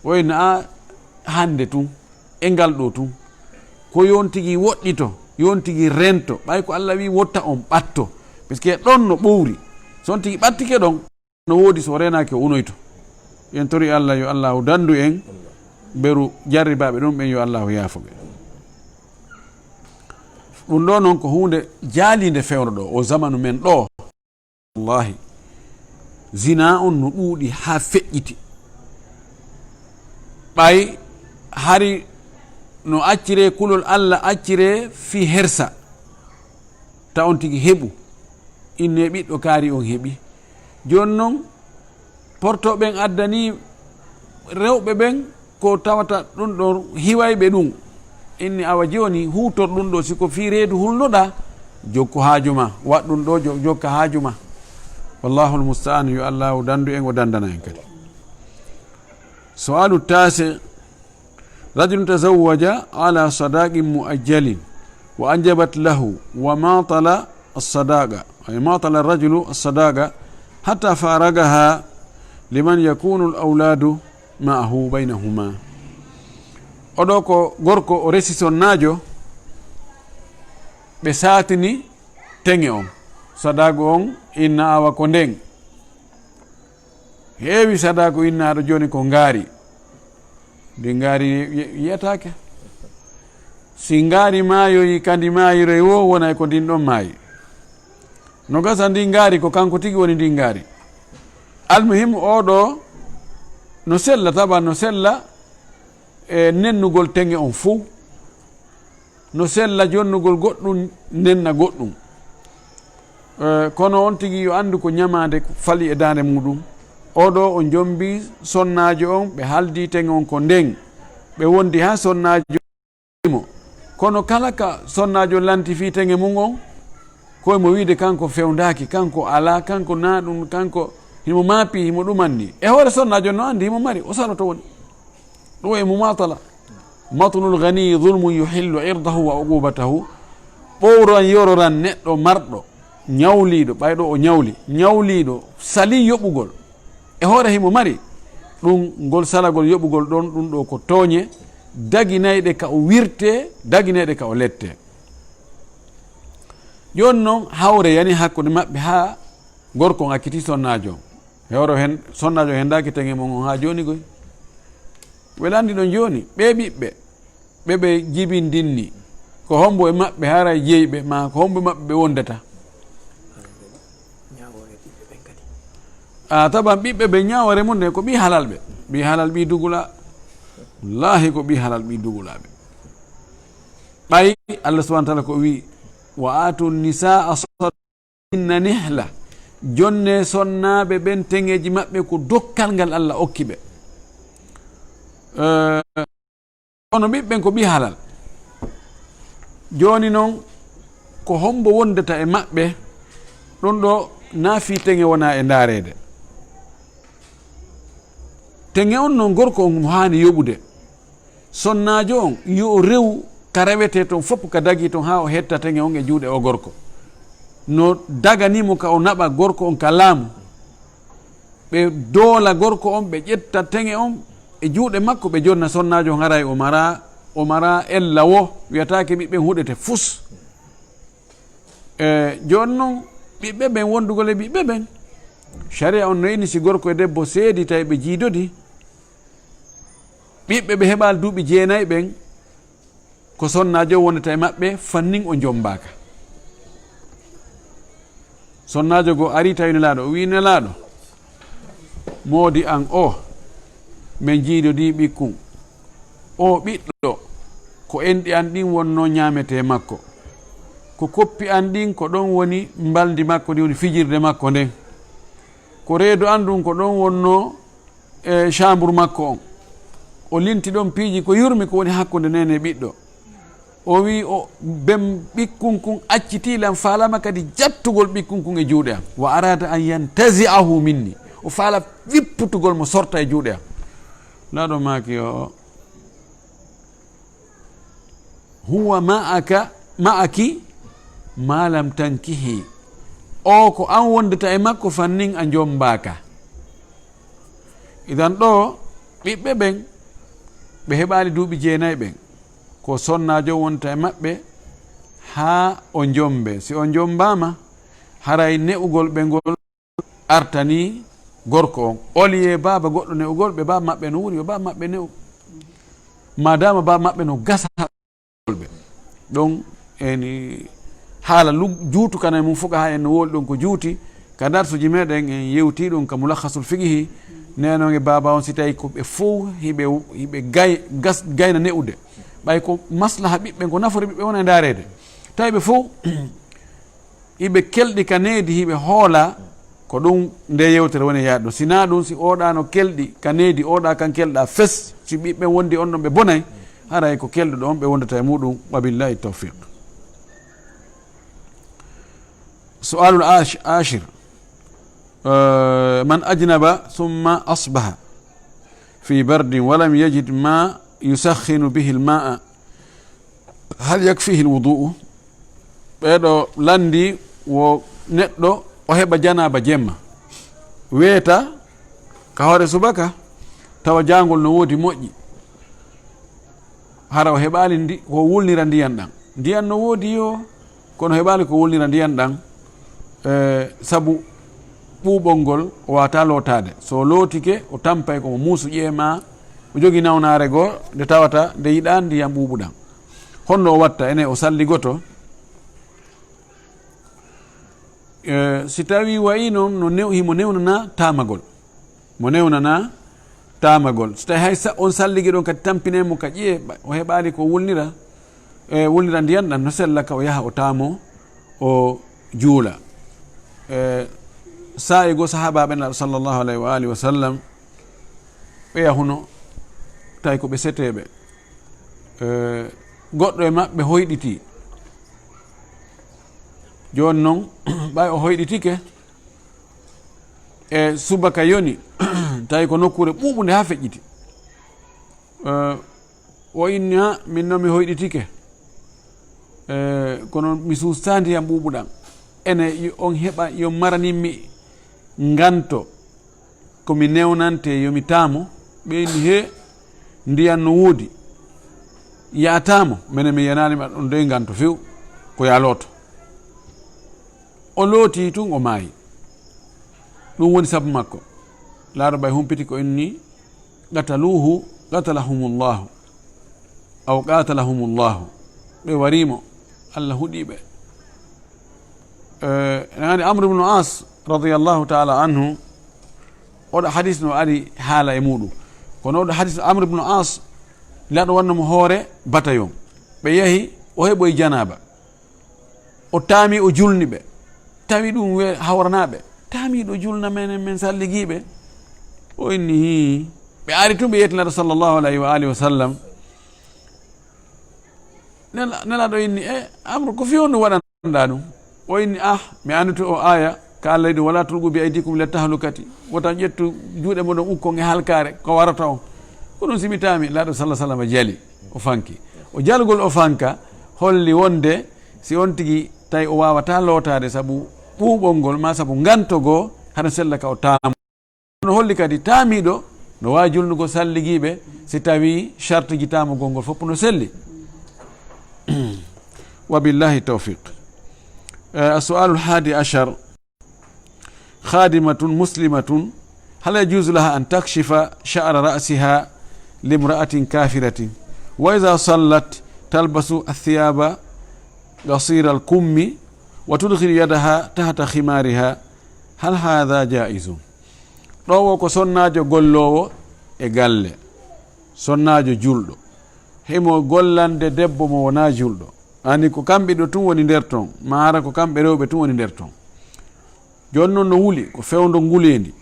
Woy na a hannde tun, e ngal ɗo tun. Ko yon tigi woɗɗito, yon tigi rento. Ɓay ko Allah wi wotta on ɓatto. Parce que ɗon no ɓowri. So on tigi ɓattike ɗon, no woodi so o renaaki o unoyto. Yen tori Allah yo Allahu dandu en beru jarribaaɓe ɗum ɓen, yo Allahu yaafo ɓe. Ɗum ɗo noon ko huunde jaaliinde fewndo ɗo, o zamanu men ɗo. Wallahi, zina on no ɗuuɗi haa feƴƴiti. Ɓay hari no accire kulol Allah, accire fii hersa. Ta on tigi heɓu. Inne ɓiɗɗo kaari on heɓi. Jooni noon, porto ɓen addani rewɓe ɓen ko tawata ɗum ɗon hiwayɓe ɗum. Inni awa jooni huutor ɗum ɗo, si ko fii reedu hulnoɗaa, jokku haaju ma. Waɗ ɗum ɗo, jo-, jokka haaju ma. Wallahul musta'an, yo Allahu dandu en, o dandana en kadi. Su'alu tasi, rajulun tazawwaja ala sadaqin mu'ajjalin wa anjabat lahu wa matala as-sadaqa, ay matala ar-rajulu as-sadaqa hatta faragaha liman yakunu al-awladu ma'ahu baynahuma. Oɗo ko gorko, o resi sonnaajo, ɓe saatini teŋe on. Sadaago on inna awa ko nden. Heewi sadaago innaaɗo jooni ko ngaari. Ndi ngaari yi-, yiyataake. Si ngaari maayoyi, kandi maayiroy wo, wonay ko ndin ɗon maayi. No gasa ndi ngaari ko kanko tigi woni ndi ngaari. Almuhim, oɗo no sella, taba no sella e nennugol teŋe on fow. No sella jonnugol goɗɗum, nenna goɗɗum. Eh, kono on tigi yo anndu ko ñamaande fali e daande muɗum. Oɗo o jombi sonnaajo on, ɓe haldi teŋe on ko nden. Ɓe wondi haa sonnaajo mo. Kono kala ka sonnaajo lanti fii teŋe mum on, ko mo wiide kanko fewndaaki, kanko alaa, kanko naa ɗum, kanko himo maapi, himo ɗumanni. E hoore sonnaajo no anndi himo mari, o saloto woni. Ɗum e mumatala. Matlul ghani zulmun yuhillu irdahu wa uqubatahu. Ɓowran yororan neɗɗo marɗo, ñawliiɗo, ɓayɗo o ñawli, ñawliiɗo, sali yoɓugol. E hoore himo mari, Ɗum, ngol salagol yoɓugol ɗon, ɗum ɗo ko tooñe daginayɗe ka o wirtee, daginayɗe ka o lettee. Jooni non, hawre yani hakkunde maɓɓe haa gorko on acciti sonnaajo on. Hewro hen, sonnaajo on hendaaki teŋe mum on haa jooni goy. Ɓe lanndi ɗon jooni, ɓee ɓiɓɓe, ɓe ɓe jibindinni, ko hombo e maɓɓe haray jeyɓe, maa ko hombo e maɓɓe ɓe wondata? A taban ɓiɓɓe ɓe ñaawore mum nden ko ɓii halal ɓe. Ɓii halal ɓii dugula. Wallahi ko ɓii halal ɓii dugulaaɓe. Ɓay Allah subhanahu wa ta'ala ko wi, "Wa atu nisaa sadaqahinna nihla." Jonne sonnaaɓe ɓen teŋeeji maɓɓe ko dokkal ngal Allah okki ɓe. Eh, kono ɓiɓɓen ko ɓii halal. Jooni non, ko hombo wondata e maɓɓe? Ɗum ɗo na fii teŋe wona e ndaareede. Teŋe on non gorko on mo haani yoɓude. Sonnaajo on yo o rewu ka rewetee ton fof ka dagii ton haa o hetta teŋe on e juuɗe o gorko. No daganii mo ka o naɓa gorko on ka laamu. Ɓe doola gorko on, ɓe ƴetta teŋe on e juuɗe makko, ɓe jonna sonnaajo on, haray o mara, o mara ella wo, wiyataake ɓiɓɓen huɗete fus. E, jooni non, ɓiɓɓe ɓen, wondugol e ɓiɓɓe ɓen, sharia on no ini si gorko e debbo seedi tawi ɓe jiidodi, ɓiɓɓe ɓe heɓaali duuɓi jeenayi ɓen, ko sonnaajo wondata e maɓɓe fannin o jommbaaka. Sonnaajo goo ari tawi Nelaaɗo, o wi'i, "Nelaaɗo, moodi an o, min jiidodii ɓikkun. O ɓiɗɗo, ko enɗi an ɗin wonnoo ñaametee makko. Ko koppi an ɗin, ko ɗon woni mbalndi makko, ndi woni fijirde makko nden. Ko reedu an ndun, ko ɗon wonnoo e chambre makko on. O linti ɗon piiji ko yurmi ko woni hakkunde neene e ɓiɗɗo." O wi'i, "O ben ɓikkun kun accitii lan, faalama kadi jattugol ɓikkun kun e juuɗe am. Wa arada an yantazi'ahu minni." O faala wipputugol mo sorta e juuɗe am. Nelaaɗo maaki o, "Huwa ma'aka, ma'aki ma lam tankihi." O ko an wondata e makko fannin a jommbaaka. Idan ɗo, ɓiɓɓe ɓen, ɓe heɓaali duuɓi jeenayi ɓen, ko sonnaajo wonta e maɓɓe haa o jommbe. Si o jommbaama, haray ne'ugol ɓe ngol artanii gorko on. Oliyee baaba goɗɗo ne'ugol ɓe, baaba maɓɓe no wuri, yo baaba maɓɓe ne'u. Maadaama baaba maɓɓe no gasa ɓe. Ɗon en haala lu-, juutu kana e mum fuka haa en no woli ɗon ko juuti. Ka darsuji meɗen en yewti ɗum ka Mulakhasul Fiqhi. Neenon e baaba on si tawi ko ɓe fow hiɓe, hiɓe gay-, gas-, gayna ne'ude. Ɓay ko maslaha ɓiɓɓe, ko nafoore ɓiɓɓe wona e ndaareede. Tawi ɓe fow hiɓe kelɗi ka needi, hiɓe hoola, ko ɗum nde yewtere woni yaade ɗum. Si naa ɗum, si oɗa no kelɗi ka needi, oɗa kan kelɗa fes, si ɓiɓɓe wondi on ɗon ɓe bonay, haray ko kelɗuɗo on ɓe wondata e muɗum. Wa billahi tawfiq. Su'alul ash-, ashir. Eh, man ajnaba thumma asbaha fi bardin wa lam yajid ma yusakhinu bihi al-ma'a, hal yakfihi al-wudu'u? Ɓeeɗo lanndi wo neɗɗo o heɓa janaaba jemma, weeta ka hoore subaka, tawa jaangol no woodi moƴƴi. Hara o heɓaali ndi-, ko wulnira ndiyan ɗan. Ndiyan no woodi yo, kono heɓaali ko wulnira ndiyan ɗan, eh, sabu ɓuuɓol ngol o waawataa lootaade. So o lootike, o tampay ko mo muusu ƴeema, o jogi nawnaare goo, nde tawata nde yiɗaa ndiyan ɓuuɓuɗan. Honno o watta? Ene o salligoto. Eh, si tawii wayii noon, no new-, himo newnanaa taamagol. Mo newnanaa taamagol. So tawii hay sa-, on salligi ɗon kadi tampinay mo ka ƴi'e, ɓa-, o heɓaali ko wulnira, eh, wulnira ndiyan ɗan, no sella ka o yaha o taamo, o juula. Eh, saa'i goo sahaabaaɓe Nelaaɗo sallallahu alayhi wa alihi wa sallam, ɓe yahuno, tawi ko ɓe seteeɓe. Eh, goɗɗo e maɓɓe hoyɗitii. Jooni non, ɓay o hoyɗitike, e subaka yoni, tawi ko nokkuure ɓuuɓunde haa feƴƴiti. Eh, o inni, "Ha, min non mi hoyɗitike. Eh, kono mi suustaa ndiyan ɓuuɓuɗan. Ene, yo on heɓa, yo maranimmi nganto." Ko mi newnante, yo mi taamo?" Ɓe inni, "He, ndiyan no woodi. Yaataamo, menen mi yanaani ma ɗon dey nganto few, ko yaa looto." O looti tun, o maayi. Ɗum woni sabu makko. Laaɗo ɓay humpiti ko inni, "Qataluuhu, qatalahumullahu, aw qatalahumullahu." Ɓe wariimo, Allah huɗii ɓe. Eh, nani Amr ibn As, radiyallahu ta'ala anhu, oɗo hadis no ari haala e muɗum. Kono oɗo hadis Amr ibn As, Laaɗo wanno mo hoore batayon. Ɓe yahi, o heɓoyi janaaba. O taami, o julni ɓe. Tawi ɗum we hawranaaɓe. Taamiiɗo julna menen, men salligiiɓe. O inni, hii. Ɓe ari tun ɓe yetti Laaɗo sallallahu alayhi wa alihi wa sallam. Nela-, Nelaaɗo inni, "E, Amru, ko fii honɗum waɗanɗaa ɗum?" O inni, "Ah, mi anndutu o aaya, ka Allah yiɗi, 'Wala tulqu bi aydikum ila tahlukati.'" Wota ƴettu juuɗe moɗon ukkon e halkaare, ko warata on. Ko ɗum si mi taami, Laaɗo sallallahu alayhi wa sallam jali, o fanki. O jalgol o fanka, holli wonde si on tigi tawi o waawata lootaade sabu ɓuuɓol ngol, maa sabu nganto goo, hano sella ka o taamo. No holli kadi taamiiɗo no waawi julnugol salligiiɓe si tawii sartuuji taamugol ngol fof no selli. Wa billahi tawfiq. Eh, السؤال الحادي عشر. خادمة مسلمة، هل يجوز لها أن تكشف شعر رأسها لامرأة كافرة؟ وإذا صلت تلبس الثياب قصير الكم وتدخل يدها تحت خمارها، هل هذا جائز؟ Ɗoo woo ko sonnaajo golloowo e galle, sonnaajo julɗo. Himo gollande debbo mo wonaa julɗo. Ani ko kamɓe ɗiɗo tun woni nder ton, maa hara ko kamɓe rewɓe tun woni nder ton. Jooni non no wuli, ko fewndo nguleendi.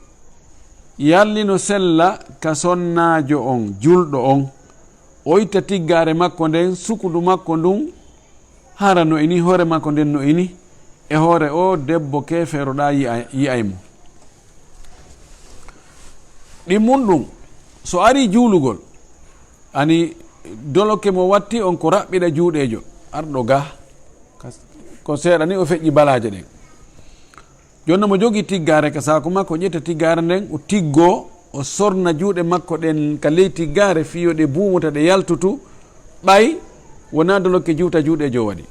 Yalli no sella ka sonnaajo on, julɗo on, o itta tiggaare makko nden, sukundu makko ndun, hara no ini, hoore makko nden no ini, e hoore o debbo keefeero ɗaa yi'a-, yi'ay mo. Ɗimmun ɗum, so arii juulugol, ani doloke mo watti on ko raɓɓiɗa juuɗeejo, arɗo ga, ko seeɗa ni o feƴƴi balaaje ɗen. Jooni no mo jogii tiggaare ka saaku makko, ƴetta tiggaare nden, o tiggoo, o sorna juuɗe makko ɗen ka ley tiggaare, fii yo ɗe buumota, ɗe yaltutu, ɓay wonaa dolokke juuta juuɗeejo waɗi.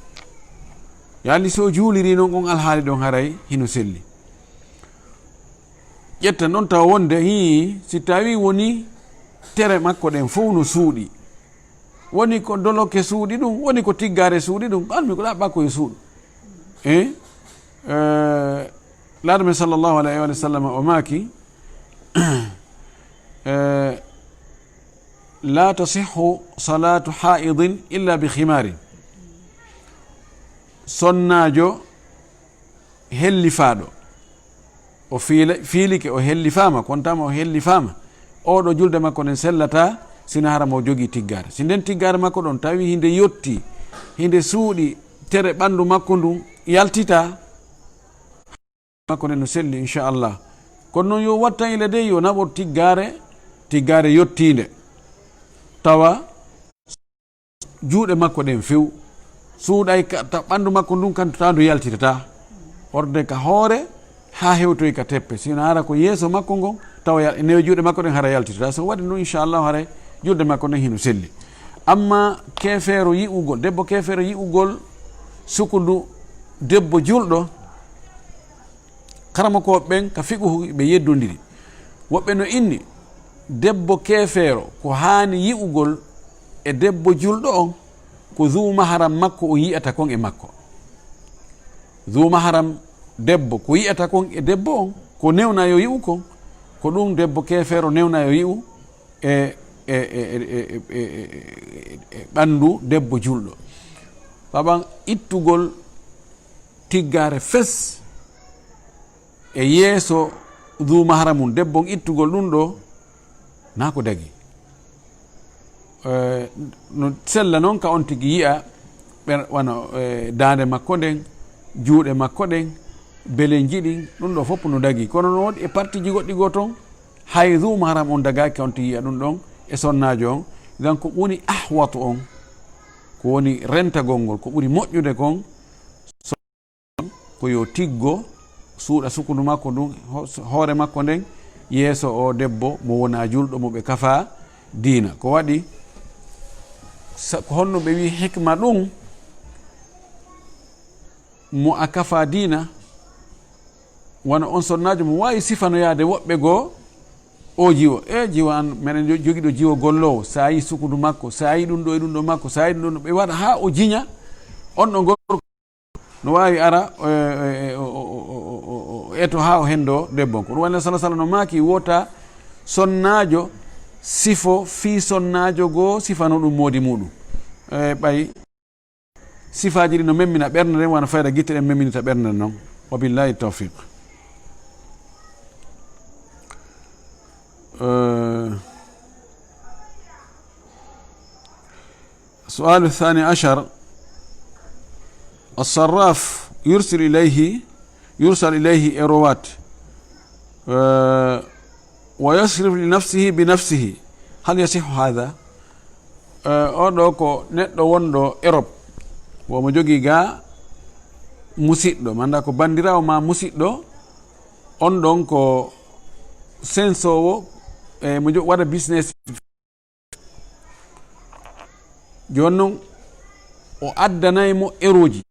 Yaani, so o juulirii non, on alhaali ɗon haray hino selli. Ƴetta non tawa wonde, hii, si tawii woni tere makko ɗen fow no suuɗi, woni ko doloke suuɗi ɗum, woni ko tiggaare suuɗi ɗum, almi ko ɗaɓɓa ko e suuɗu. Eh? Eh, Laaɗo men sallallahu alayhi wa sallam o maaki, eh, "La tasihhu salatu haidin illa bi khimarin." Sonnaajo hellifaaɗo, o fiila-, fiilike, o hellifaama, kontama o hellifaama, oɗo julde makko nden sellataa, sina hara mo jogii tiggaare. Si nden tiggaare makko ɗon tawi hinde yotti, hinde suuɗi, tere ɓandu makko ndun yaltitaa, makko nden no selli, inchallah. Kono non yo wattan ile dey, yo naɓor tiggaare, tiggaare yottiinde. Tawa juuɗe makko ɗen few suuɗay ka, ta ɓandu makko ndun kan, ta ndu yaltitata. Horde ka hoore haa hewtoy ka teppe. Sino hara ko yeeso makko ngon, tawa yal-, newe juuɗe makko ɗen hara yaltitata. So waɗi ɗum, inchallah, haray julde makko nden hino selli. Amma keefeero yi'ugol, debbo keefeero yi'ugol sukundu debbo julɗo, karamokooɓe ɓen ka fiqhu ɓe yeddondiri. Woɓɓe no inni, debbo keefeero ko haani yi'ugol e debbo julɗo on, ko zuu maharam makko o yi'ata kon e makko. Zuu maharam debbo ko yi'ata kon e debbo on, ko newna yo yi'u kon, ko ɗum debbo keefeero newna yo yi'u e, e, e ɓandu debbo julɗo. Saban ittugol tiggaare fes e yeeso zuu mahara mum, debbo on ittugol ɗum ɗo, naa ko dagi. Eh, no sella noon ka on tigi yi'a, ɓe, wano, eh, daande makko nden, juuɗe makko ɗen, belenji ɗin, ɗum ɗo fof no dagi. Kono noon e partiji goɗɗi goo toon, hay zuu mahara mum on dagaaki ka on tigi yi'a ɗum ɗon e sonnaajo on. Idan ko woni ahwatu on, ko woni rentagol ngol, ko ɓuri moƴƴude kon, ko yo tiggo, suuɗa sukundu makko ndun, ho-, hoore makko nden, yeeso o debbo mo wonaa juulɗo mo ɓe kafaa diina. Ko waɗi? Sa-, ko honno ɓe wi'i hikma ɗum mo a kafaa diina? Wano on sonnaajo mo waawi sifanoyaade woɓɓe goo, o jiwo, e jiwo an, meɗen jo-, jogiiɗo jiwo golloowo, sa yi sukudu makko, sa yi ɗum ɗo e ɗum ɗo makko, sa yi ɗum ɗo, ɓe waɗa haa o jiña, on ɗo gorko no waawi ara, e, e, e, o, o, o, o, o, o eto haa o henndo debbo on. Ko ɗum waɗi Nabi sallallahu alaihi wasallam no maaki, wota sonnaajo sifo fii sonnaajo goo sifano ɗum moodi muuɗum. E, ɓay sifaaji ɗi no memmina ɓernde nden, wano fayda gitte ɗen memminita ɓernde nden non. Wa billahi tawfiq. Eh, السؤال الثاني عشر، الصراف يرسل إليه، يرسل إليه إيروات، آه، ويصرف لنفسه بنفسه، هل يصح هذا؟ Eh, oo ɗoo ko neɗɗo wonɗo Europe, wo mo jogii ga musiɗɗo, manda ko banndiraawo maa musiɗɗo, on ɗon ko sensoowo, e mo jo-, waɗa business. Jooni non, o addanay mo erooji.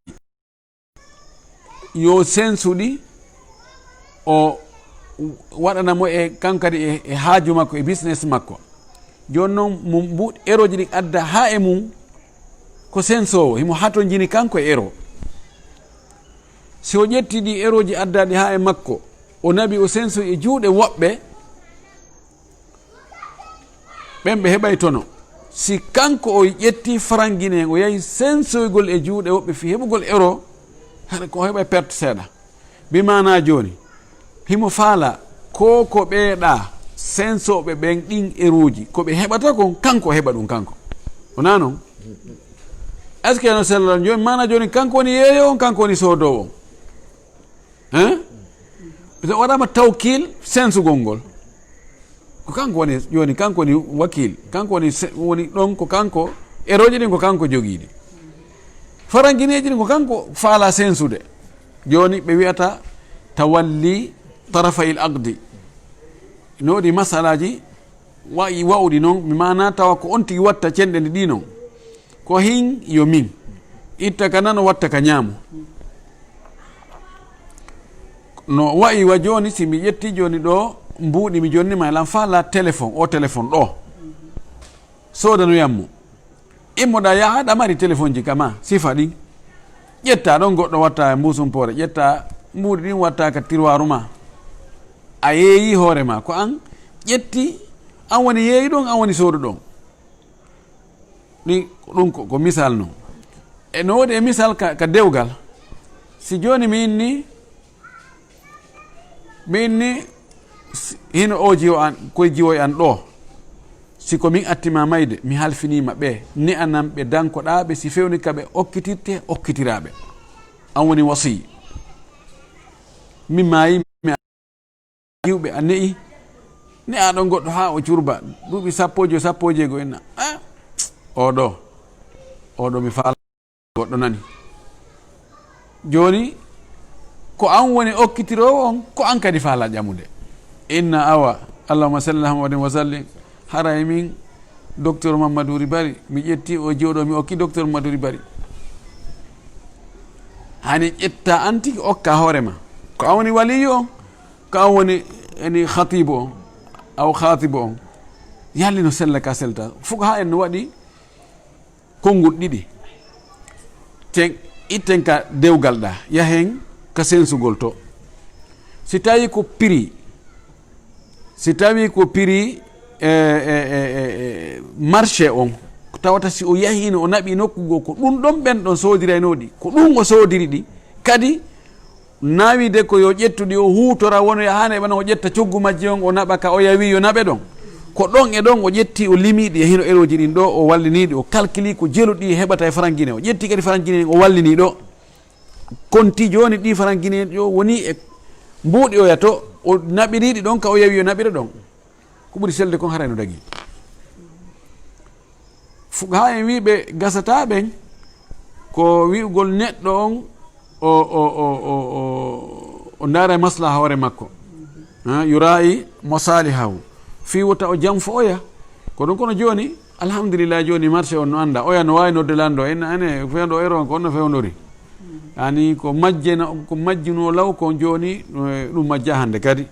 Yo sensu ɗi, o waɗana mo e, kan kadi e, e haaju makko, e business makko. Jooni non, mo mbuuɗi erooji ɗi adda haa e mum, ko sensoowo, himo hatonjini kanko e ero. Si o ƴetti ɗi erooji addaaɗi haa e makko, o naɓi, o sensoyi e juuɗe woɓɓe, ɓen ɓe heɓay tono. Si kanko o ƴetti farangineen, o yahi sensoygol e juuɗe woɓɓe fii heɓugol ero, haɗa ko o heɓay perte seeɗa. Bi maanaa jooni, himo faala ko, ko ɓee ɗaa sensooɓe ɓen ɗin erooji, ko ɓe heɓata kon, kanko o heɓa ɗum kanko. Wonaa non? Est-ce que no sella? Jooni, maanaa jooni, kanko woni yeeyoowo on, kanko woni soodoowo on. Hein? So waɗaama tawkiil sensugol ngol. Ko kanko woni, jooni kanko woni wakiil. Kanko woni se-, woni ɗon ko kanko, erooji ɗin ko kanko jogii ɗi. Farangineeji ɗin ko kanko faalaa sensude. Jooni ɓe wi'ata tawalli tarafayil aqdi. No woodi masalaaji wa'i wa'uɗi non, mi maanaa tawa ko on tigi watta cenɗe ɗi non. Ko hin yo min. Itta ka nano, watta ka ñaamo. No wa'i wa jooni, si mi ƴetti jooni ɗoo, mbuuɗi mi jonni ma, lan faalaa téléphone, o téléphone ɗoo. Soodanoyan mo. Immoɗaa yaha, aɗa mari téléphone ji kama, sifa ɗin. Ƴetta ɗon goɗɗo watta e mbuusumpoore, ƴetta mbuuɗi ɗin watta ka tirwaaru ma. A yeeyi hoore ma, ko an ƴetti, an woni yeeyi ɗon, an woni soodu ɗon. Ɗi, ɗum ko, ko misal non. E no woodi e misal ka, ka dewgal. Si jooni mi inni, mi inni, si, hino o jiwo an, koye jiwoy an ɗoo. Si ko min atti ma mayde, mi halfiniima ɓe, ne'anan ɓe dankoɗaa ɓe, si fewni ka ɓe okkitirte, okkitiraa ɓe. An woni wasiy. Mi maayi, mi Iwɓe a ne'i, ne'aɗon goɗɗo haa o curba, duuɓi sappo e joy, sappo e jeego inna. Ah, oɗo, oɗo mi faala goɗɗo nani. Jooni, ko an woni okkitiroowo on, ko an kadi faala ƴamude. Inna awa, Allahumma salli ala Muhammadin wa sallim. Haray min, Docteur Mamadou Ribari, mi ƴetti o jiwo ɗo, mi okki Docteur Mamadou Ribari. Hani ƴetta an tigi okka hoore ma. Ko an woni waliyu on, ko an woni eni khatibu on, aw khatibu on. Yalli no sella ka selta. Fuqaha en no waɗi konngol ɗiɗi. Ten, itten ka dewgal ɗa, yahen ka sensugol to. Si tawi ko prix, si tawi ko prix, e, e, e, e, e, marché on, tawata si o yahino, o naɓi nokku goo, ko ɗum ɗon ɓen ɗon soodiraynoo ɗi, ko ɗum o soodiri ɗi, kadi naawii de ko yo ƴettu ɗi, o huutora, wono yahaano e ɓana, o ƴetta coggu majji on, o naɓa ka o yawi yo naɓe ɗon. Ko ɗon e ɗon o ƴetti, o limi ɗi e hino erooji ɗin ɗo, o wallini ɗi, o kalkili ko jelu ɗi heɓata e farangine, o ƴetti kadi farangine ɗin, o wallini ɗo. Konti jooni ɗi farangine ɗo woni e mbuuɗi oya to, o naɓiri ɗi ɗon ka o yawi yo naɓira ɗon. Ko ɓuri selde kon haray no dagi. Fuqahaa en wii ɓe gasataa ɓen, ko wi'ugol neɗɗo on o, o, o ndaara e maslaha hoore makko. Ha, yura'i masalihahu. Fii wota o janfo oya. Ko ɗum kono jooni, alhamdulillah, jooni marché on no annda. Oya no waawi nodde lanndo, en, ene, fewndo euro on ko on no fewndori. Yani ko majjena, ko majjuno law ko jooni, eh, ɗum majja hannde kadi.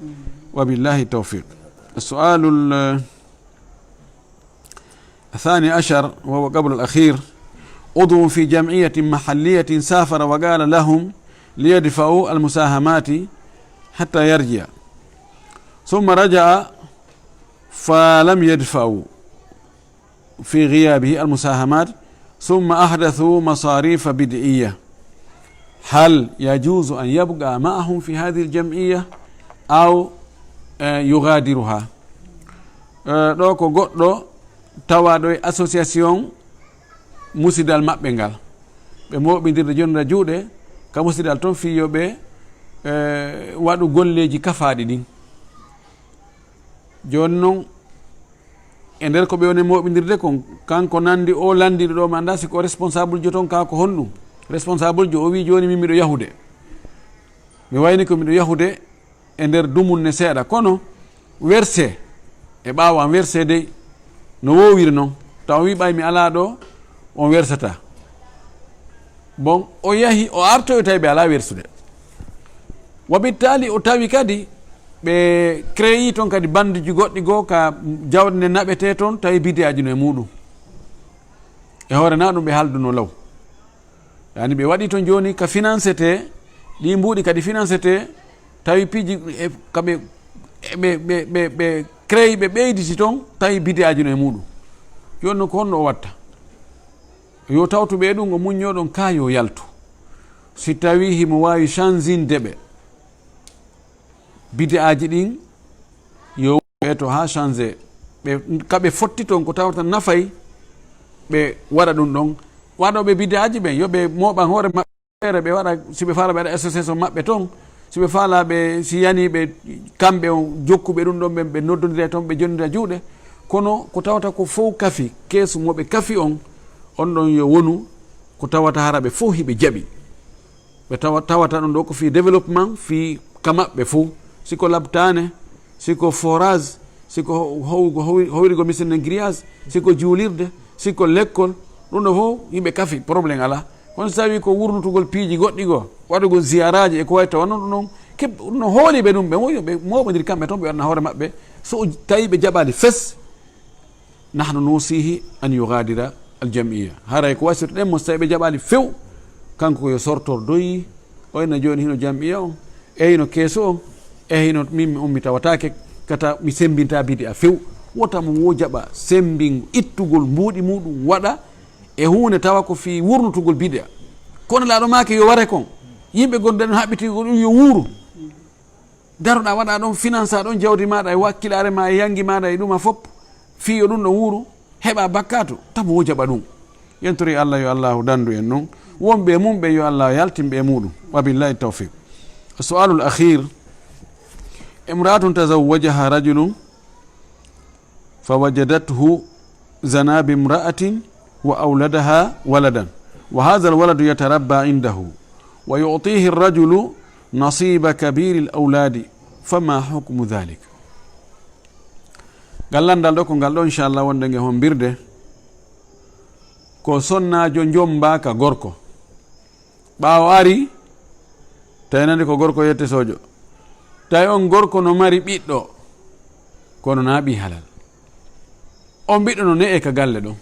Wa billahi tawfiq. Su'alul, eh, الثاني عشر، وهو قبل الأخير: عضو في جمعية محلية سافر وقال لهم ليدفعوا المساهمات حتى يرجع، ثم رجع فلم يدفعوا في غيابه المساهمات، ثم أحدثوا مصاريف بدعية، هل يجوز أن يبقى معهم في هذه الجمعية أو، eh, يغادرها؟ Eh, ɗo ko goɗɗo tawaaɗo e association musidal maɓɓe ngal. Ɓe mooɓindirde jonnda juuɗe ka musidal toon fii yo ɓe, eh, waɗu golleeji kafaaɗi ɗin. Jooni noon, e nder ko ɓe woni mooɓindirde kon, kanko nanndi o lanndiiɗo ɗo, mi anndaa si ko responsable jo toon, kaa ko honɗum. Responsable jo o wii, "Jooni min miɗo yahude. Mi wayni ko miɗo yahude e nder dumunne seeɗa, kono werse e ɓaawo am werse dey no woowiri noon." Taw o wii, "Ɓay mi alaa ɗo, on wersataa." Bon, o yahi, o artoyi, o tawi ɓe alaa wersude. Wa bittaali, o tawi kadi ɓe créé toon kadi banduji goɗɗi goo ka jawdi nde naɓetee toon, tawi bid'aaji no e muuɗum. E hoore na ɗum ɓe haalduno law. Yani ɓe waɗi toon jooni ka financete, ɗi mbuuɗi kadi financete, tawi piiji e, ka ɓe, ɓe, ɓe, ɓe, ɓe créé, ɓe ɓeyditi toon, tawi bid'aaji no e muuɗum. Jooni noon ko honno o watta? Yo tawtu ɓe ɗum, o muññoo ɗon, kaa yo yaltu. Si tawii himo waawi changinde ɓe, bid'aaji ɗin, yo ɓe to haa changé. Ɓe, ka ɓe fotti toon ko tawata nafay, ɓe waɗa ɗum ɗon. Waɗooɓe bid'aaji ɓen, yo ɓe mooɓan hoore maɓɓe, ɓe waɗa, si ɓe faala ɓe waɗa association maɓɓe toon, si ɓe faala ɓe, si yani ɓe, kamɓe on jokkuɓe ɗum ɗon ɓen, ɓe noddondira toon, ɓe jonnira juuɗe. Kono ko tawata ko fow kafi, keesu mo ɓe kafi on, on ɗon yo wonu ko tawata hara ɓe fow hiɓe jaɓi. Ɓe tawa, tawata ɗum ɗo ko fii développement, fii ka maɓɓe fow. Si ko labtaane, si ko forage, si ko ho-, ho-, ho-, howrigo machine e grillage, si ko juulirde, si ko lekkol, ɗum ɗo fow yimɓe kafi, problème alaa. Kono si tawii ko wurnutugol piiji goɗɗi goo, waɗugol ziyaraaji e ko wayi tawa noon ɗum ɗon, ke-, ɗum no hooli ɓe ɗum, ɓe mo-, ɓe mooɓondiri kamɓe toon, ɓe waɗana hoore maɓɓe. So o j-, tawi ɓe jaɓaali fes, nahnu nusihi an yugadira al jam'iyya. Haray ko wasiyto ɗen mo, so tawi ɓe jaɓaali few, kanko ko yo sortor doyi, o ina jooni hino jam'iyya on, e hino keesu on, e hino min mi ummi tawataake, kata mi sembinta bid'a few. Wota mo wo jaɓa sembin ittugol mbuuɗi muuɗum waɗa e huunde tawa ko fii wurnutugol bid'a. Kono laaɗo maake yo ware kon. Yimɓe gonde ɗon haɓɓitigol ɗum yo wuuru. Daroɗaa waɗa ɗon, finansa ɗon jawdi maaɗa e wakkilaare ma e yangi maaɗa e ɗuma fop, fii yo ɗum ɗon wuuru, heɓa bakkatu, tabu wo jaɓa ɗum. Yentori Allah yo Allahu dandu en ɗum. Wonɓe e mum ɓe yo Allah yaltin ɓe e muɗum. Wa billahi tawfiq. Su'alul akhir. Imra'atun tazawwajaha rajulun فوجدته زنى بامرأة وأولدها ولدا، وهذا الولد يتربى عنده، ويعطيه الرجل نصيب كبير الأولاد، فما حكم ذلك؟ Ngal lanndal ɗo ko ngal ɗo, inchallah, wonde nge hombirde. Ko sonnaajo njombaa ka gorko. Ɓaawo ari, tawi nani ko gorko yette sojo. Tawi on gorko no mari ɓiɗɗo, kono na ɓii halal. On ɓiɗɗo no ne'e ka galle ɗon.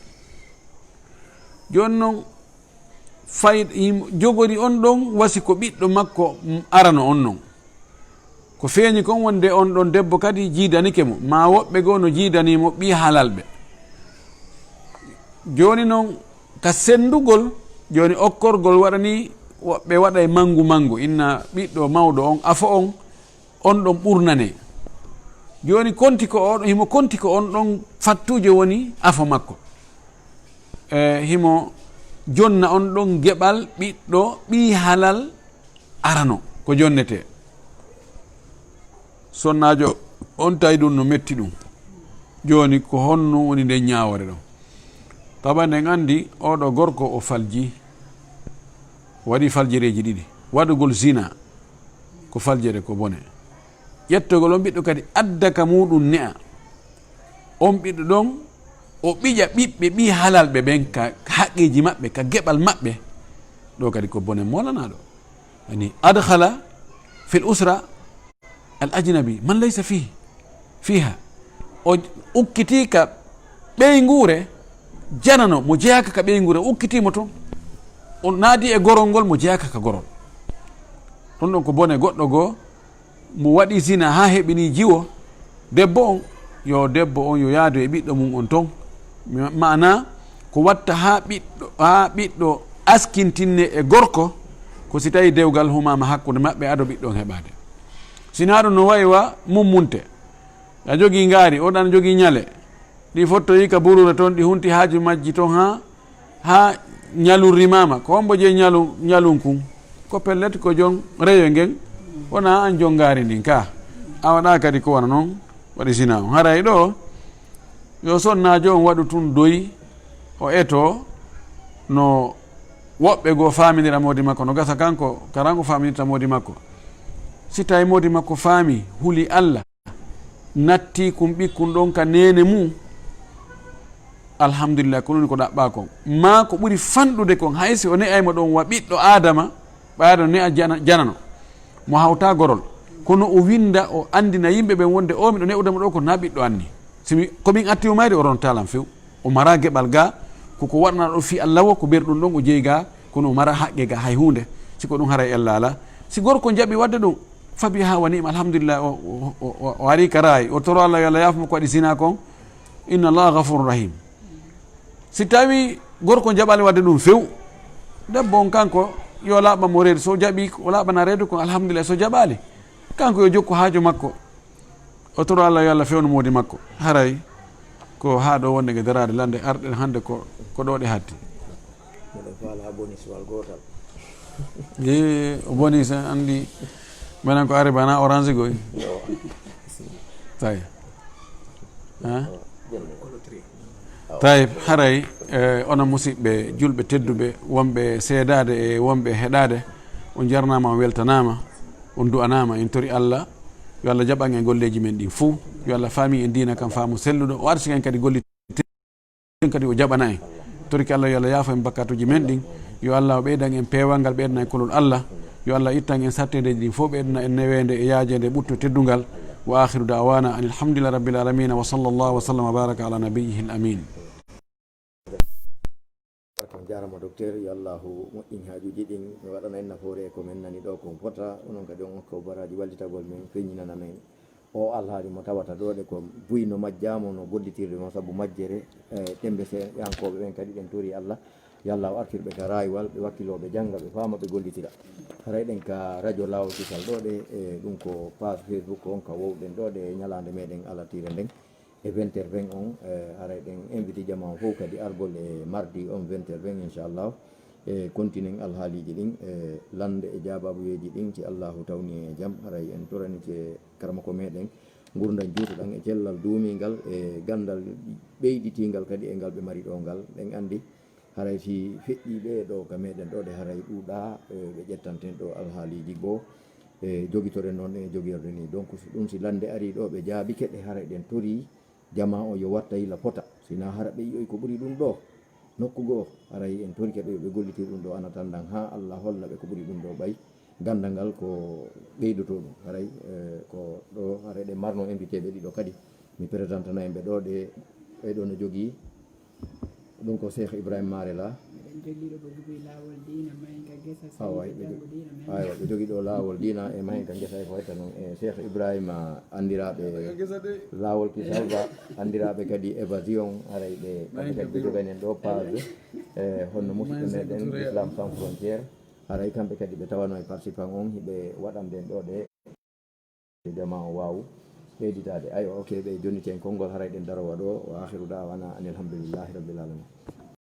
Jooni non, fay-, yim-, jogori on ɗon wasi ko ɓiɗɗo makko, mm, arano on non. Ko feeñi kon wonde on ɗon debbo kadi jiidanike mo, maa woɓɓe goo no jiidanii mo ɓii halalɓe. Jooni non, ka senndugol, jooni okkorgol waɗanii woɓɓe waɗa e manngu manngu, inna ɓiɗɗo mawɗo on, afo on, on ɗon ɓurnanee. Jooni konti ko o, himo konti ko on ɗon fattuuje woni afo makko. E, himo jonna on ɗon geɓal ɓiɗɗo ɓii halal arano ko jonnetee. Sonnaajo on tawi ɗum no metti ɗum. Jooni ko honno woni nden ñaawoore ɗon? Tawa en anndi oɗo gorko o falji, waɗi faljereeji ɗiɗi. Waɗugol zina ko faljere ko bone. Ƴettogol on ɓiɗɗo kadi adda ka muuɗum ne'a. On ɓiɗɗo ɗon, o ɓiƴa ɓiɓɓe ɓii halalɓe ɓen ka haqqeeji maɓɓe, ka geɓal maɓɓe. Ɗo kadi ko bone moolanaaɗo. Yani, adkhala fil usra al ajnabi man laysa fihi, fiha. O ukkitii ka ɓeynguure janano, mo jeyaaka ka ɓeynguure, o ukkitii mo ton. O naadi e gorol ngol, mo jeyaaka ka gorol. Ɗum ɗon ko bone goɗɗo goo, mo waɗi zina haa heɓini jiwo debbo on, yo debbo on yo yaadu e ɓiɗɗo mum on ton. Ma-, maana ko watta haa ɓiɗɗo, haa ɓiɗɗo askintinne e gorko, ko si tawi dewgal humaama hakkunde maɓɓe ado ɓiɗɗo on heɓaade. Sinaa ɗum no wayi wa mummunte. A jogii ngaari, o ɗan jogii ñale. Ɗi fottoyi ka buruure ton, ɗi hunti haaju majji ton haa, haa ñalun rimaama. Ko hombo jeyi ñalu-, ñalun kun? Ko pellet ko jon rewe ngen. Wonaa an jon ngaari ndin ka. A waɗaa kadi ko wano non waɗi zina on. Haray ɗo, yo sonnaajo on waɗu tun doyi, o eto no woɓɓe goo faamindira moodi makko, no gasa kanko, karan o faamindirta moodi makko. Si tawi moodi makko faami, huli Alla, natti kun ɓikkun ɗon ka neene mum, alhamdulillah, ko ɗum ko ɗaɓɓaa kon. Maa ko ɓuri fanɗude kon, hay si o ne'ay mo ɗon wa ɓiɗɗo Aadama, ɓayɗo ne'a jana-, janano, mo hawtaa gorol. Kono o winda, o andina yimɓe ɓen wonde o miɗo ne'ude mo ɗo ko na ɓiɗɗo anni. Si mi, ko min atti o mayri, o rontaa lan few. O mara geɓal ga, ko ko waɗana ɗo fii Alla wo, ko ɓerɗum ɗon o jeyi ga, kono o mara haqqe ga hay huunde. Si ko ɗum haray ella ala. Si gorko jaɓi waɗde ɗum, fa biha wa ni'ma, alhamdulillah, o, o, o, o, o ari ka raay, o toro Alla yo Alla yaafo mo ko waɗi zina kon. Inna Allaha ghafurur rahim. Si tawi gorko jaɓali waɗde ɗum few, debbo on kanko yo laaɓa mo reedu. So jaɓi, o laaɓana reedu kon, alhamdulillah. So jaɓali, kanko yo jokku haaju makko. O toro Alla yo Alla fewnu moodi makko. Haray ko haa ɗo wonde nge daraade lande, arɗen hannde ko, ko ɗo ɗe hatti. Miɗen faala bonis wal gootal. Ee, o bonis, en anndi, menen ko ari bana orange goy. Yo. Tawi. Ha? Tayib, haray, eh, onon musidɓe julɓe tedduɓe, wonɓe seedaade e wonɓe heɗaade, on jarnaama, on weltanaama, on du'anaama. En tori Alla, yo Alla jaɓan en golleeji men ɗin fuu, yo Alla faami en diina kan faamu selluɗo, o arsiken kadi golli-, kadi o jaɓana en. Torki Alla yo Alla yaafo en bakkatuuji men ɗin, yo Alla o ɓeydan en peewal ngal, ɓeydana en kolol Alla, yo Alla ittan en satteedeeji ɗin fof, ɓeydana en neweende e yaajeende, ɓuttu e teddungal. Wa akhiru da'wana anil hamdulillahi rabbil alamin, wa sallallahu wa sallam wa baraka ala nabiyyihil amin. On jaarama, docteur, yo Allahu moƴƴin haajuuji ɗin, mi waɗana en nafoore e ko men nani ɗo ko fota, onon kadi on okka baraaji wallitagol men, feññinana men o alhaali mo tawata ɗo ɗe ko buy no majjaamo no gollitirde mo sabu majjere, e tembe se yankooɓe ɓen kadi ɗen tori Alla, yo Allahu artir ɓe ka raaywal, ɓe wakkiloo, ɓe jannga, ɓe faama, ɓe gollitira. Haray ɗen ka radio Laawol Kisal ɗo ɗe, e ɗum ko page Facebook on ka wowɗen ɗo ɗe ñalaande meɗen alartiire nden. E vingt heures vingt on, eh, haray ɗen invité jama on fof kadi argol e mardi on vingt heures vingt, inchallahu. E continuen alhaaliiji ɗin, e lande e jaabaabuyeeji ɗin, si Allahu tawni e jam, haray en toranike karamoko meɗen ngurndan juutuɗan e cellal duumingal e gandal ɓeyditiingal kadi e ngal ɓe mari ɗo ngal. Ɗen andi haray si feƴƴii ɓe ɗo ka meɗen ɗo ɗe haray ɗuuɗa, e ɓe ƴettanten ɗo alhaaliiji goo. E jogitoren noon e jogirde ni. Donc, so ɗum si lande ari ɗo, ɓe jaabike ɗe, haray ɗen tori jama o yo watta yila fota. Sina hara ɓe yi'oy ko ɓuri ɗum ɗo, nokku goo, haray en torike ɓe yo ɓe gollitir ɗum ɗo, ana tandan haa Allah holla ɓe ko ɓuri ɗum ɗo ɓay. Gandal ngal ko ɓeydoto ɗum. Haray, eh, ko ɗo, haray ɗe marno invité ɓe ɗiɗo kadi. Mi présentana en ɓe ɗo, ɗe, ɓe ɗo no jogii. Ɗum ko Cheikh Ibrahima Marela. Miɗen jogii ɗo ko jogi laawol diina, mahin ka gesa, awa, sey ɓe janngo diina, men. Aywa, ɓe jogii ɗo laawol diina e mahin ka gesa e ko wayi noon. E Cheikh Ibrahima, anndiraaɓe laawol Kisal Ba, anndiraaɓe kadi évasion, haray ɓe, kamɓe kadi ɓe jogani en ɗo page, e honno musidɓe meɗen Islam Sans Frontières, haray kamɓe kadi ɓe tawano e participant on, hiɓe waɗande en ɗo ɗe. Jama o waaw ɓeyditaade. Aywa, ok, ɓe jonniti en konngol, haray ɗen darowa ɗo. Wa akhiru da'wana anil hamdulillahi rabbil alamin.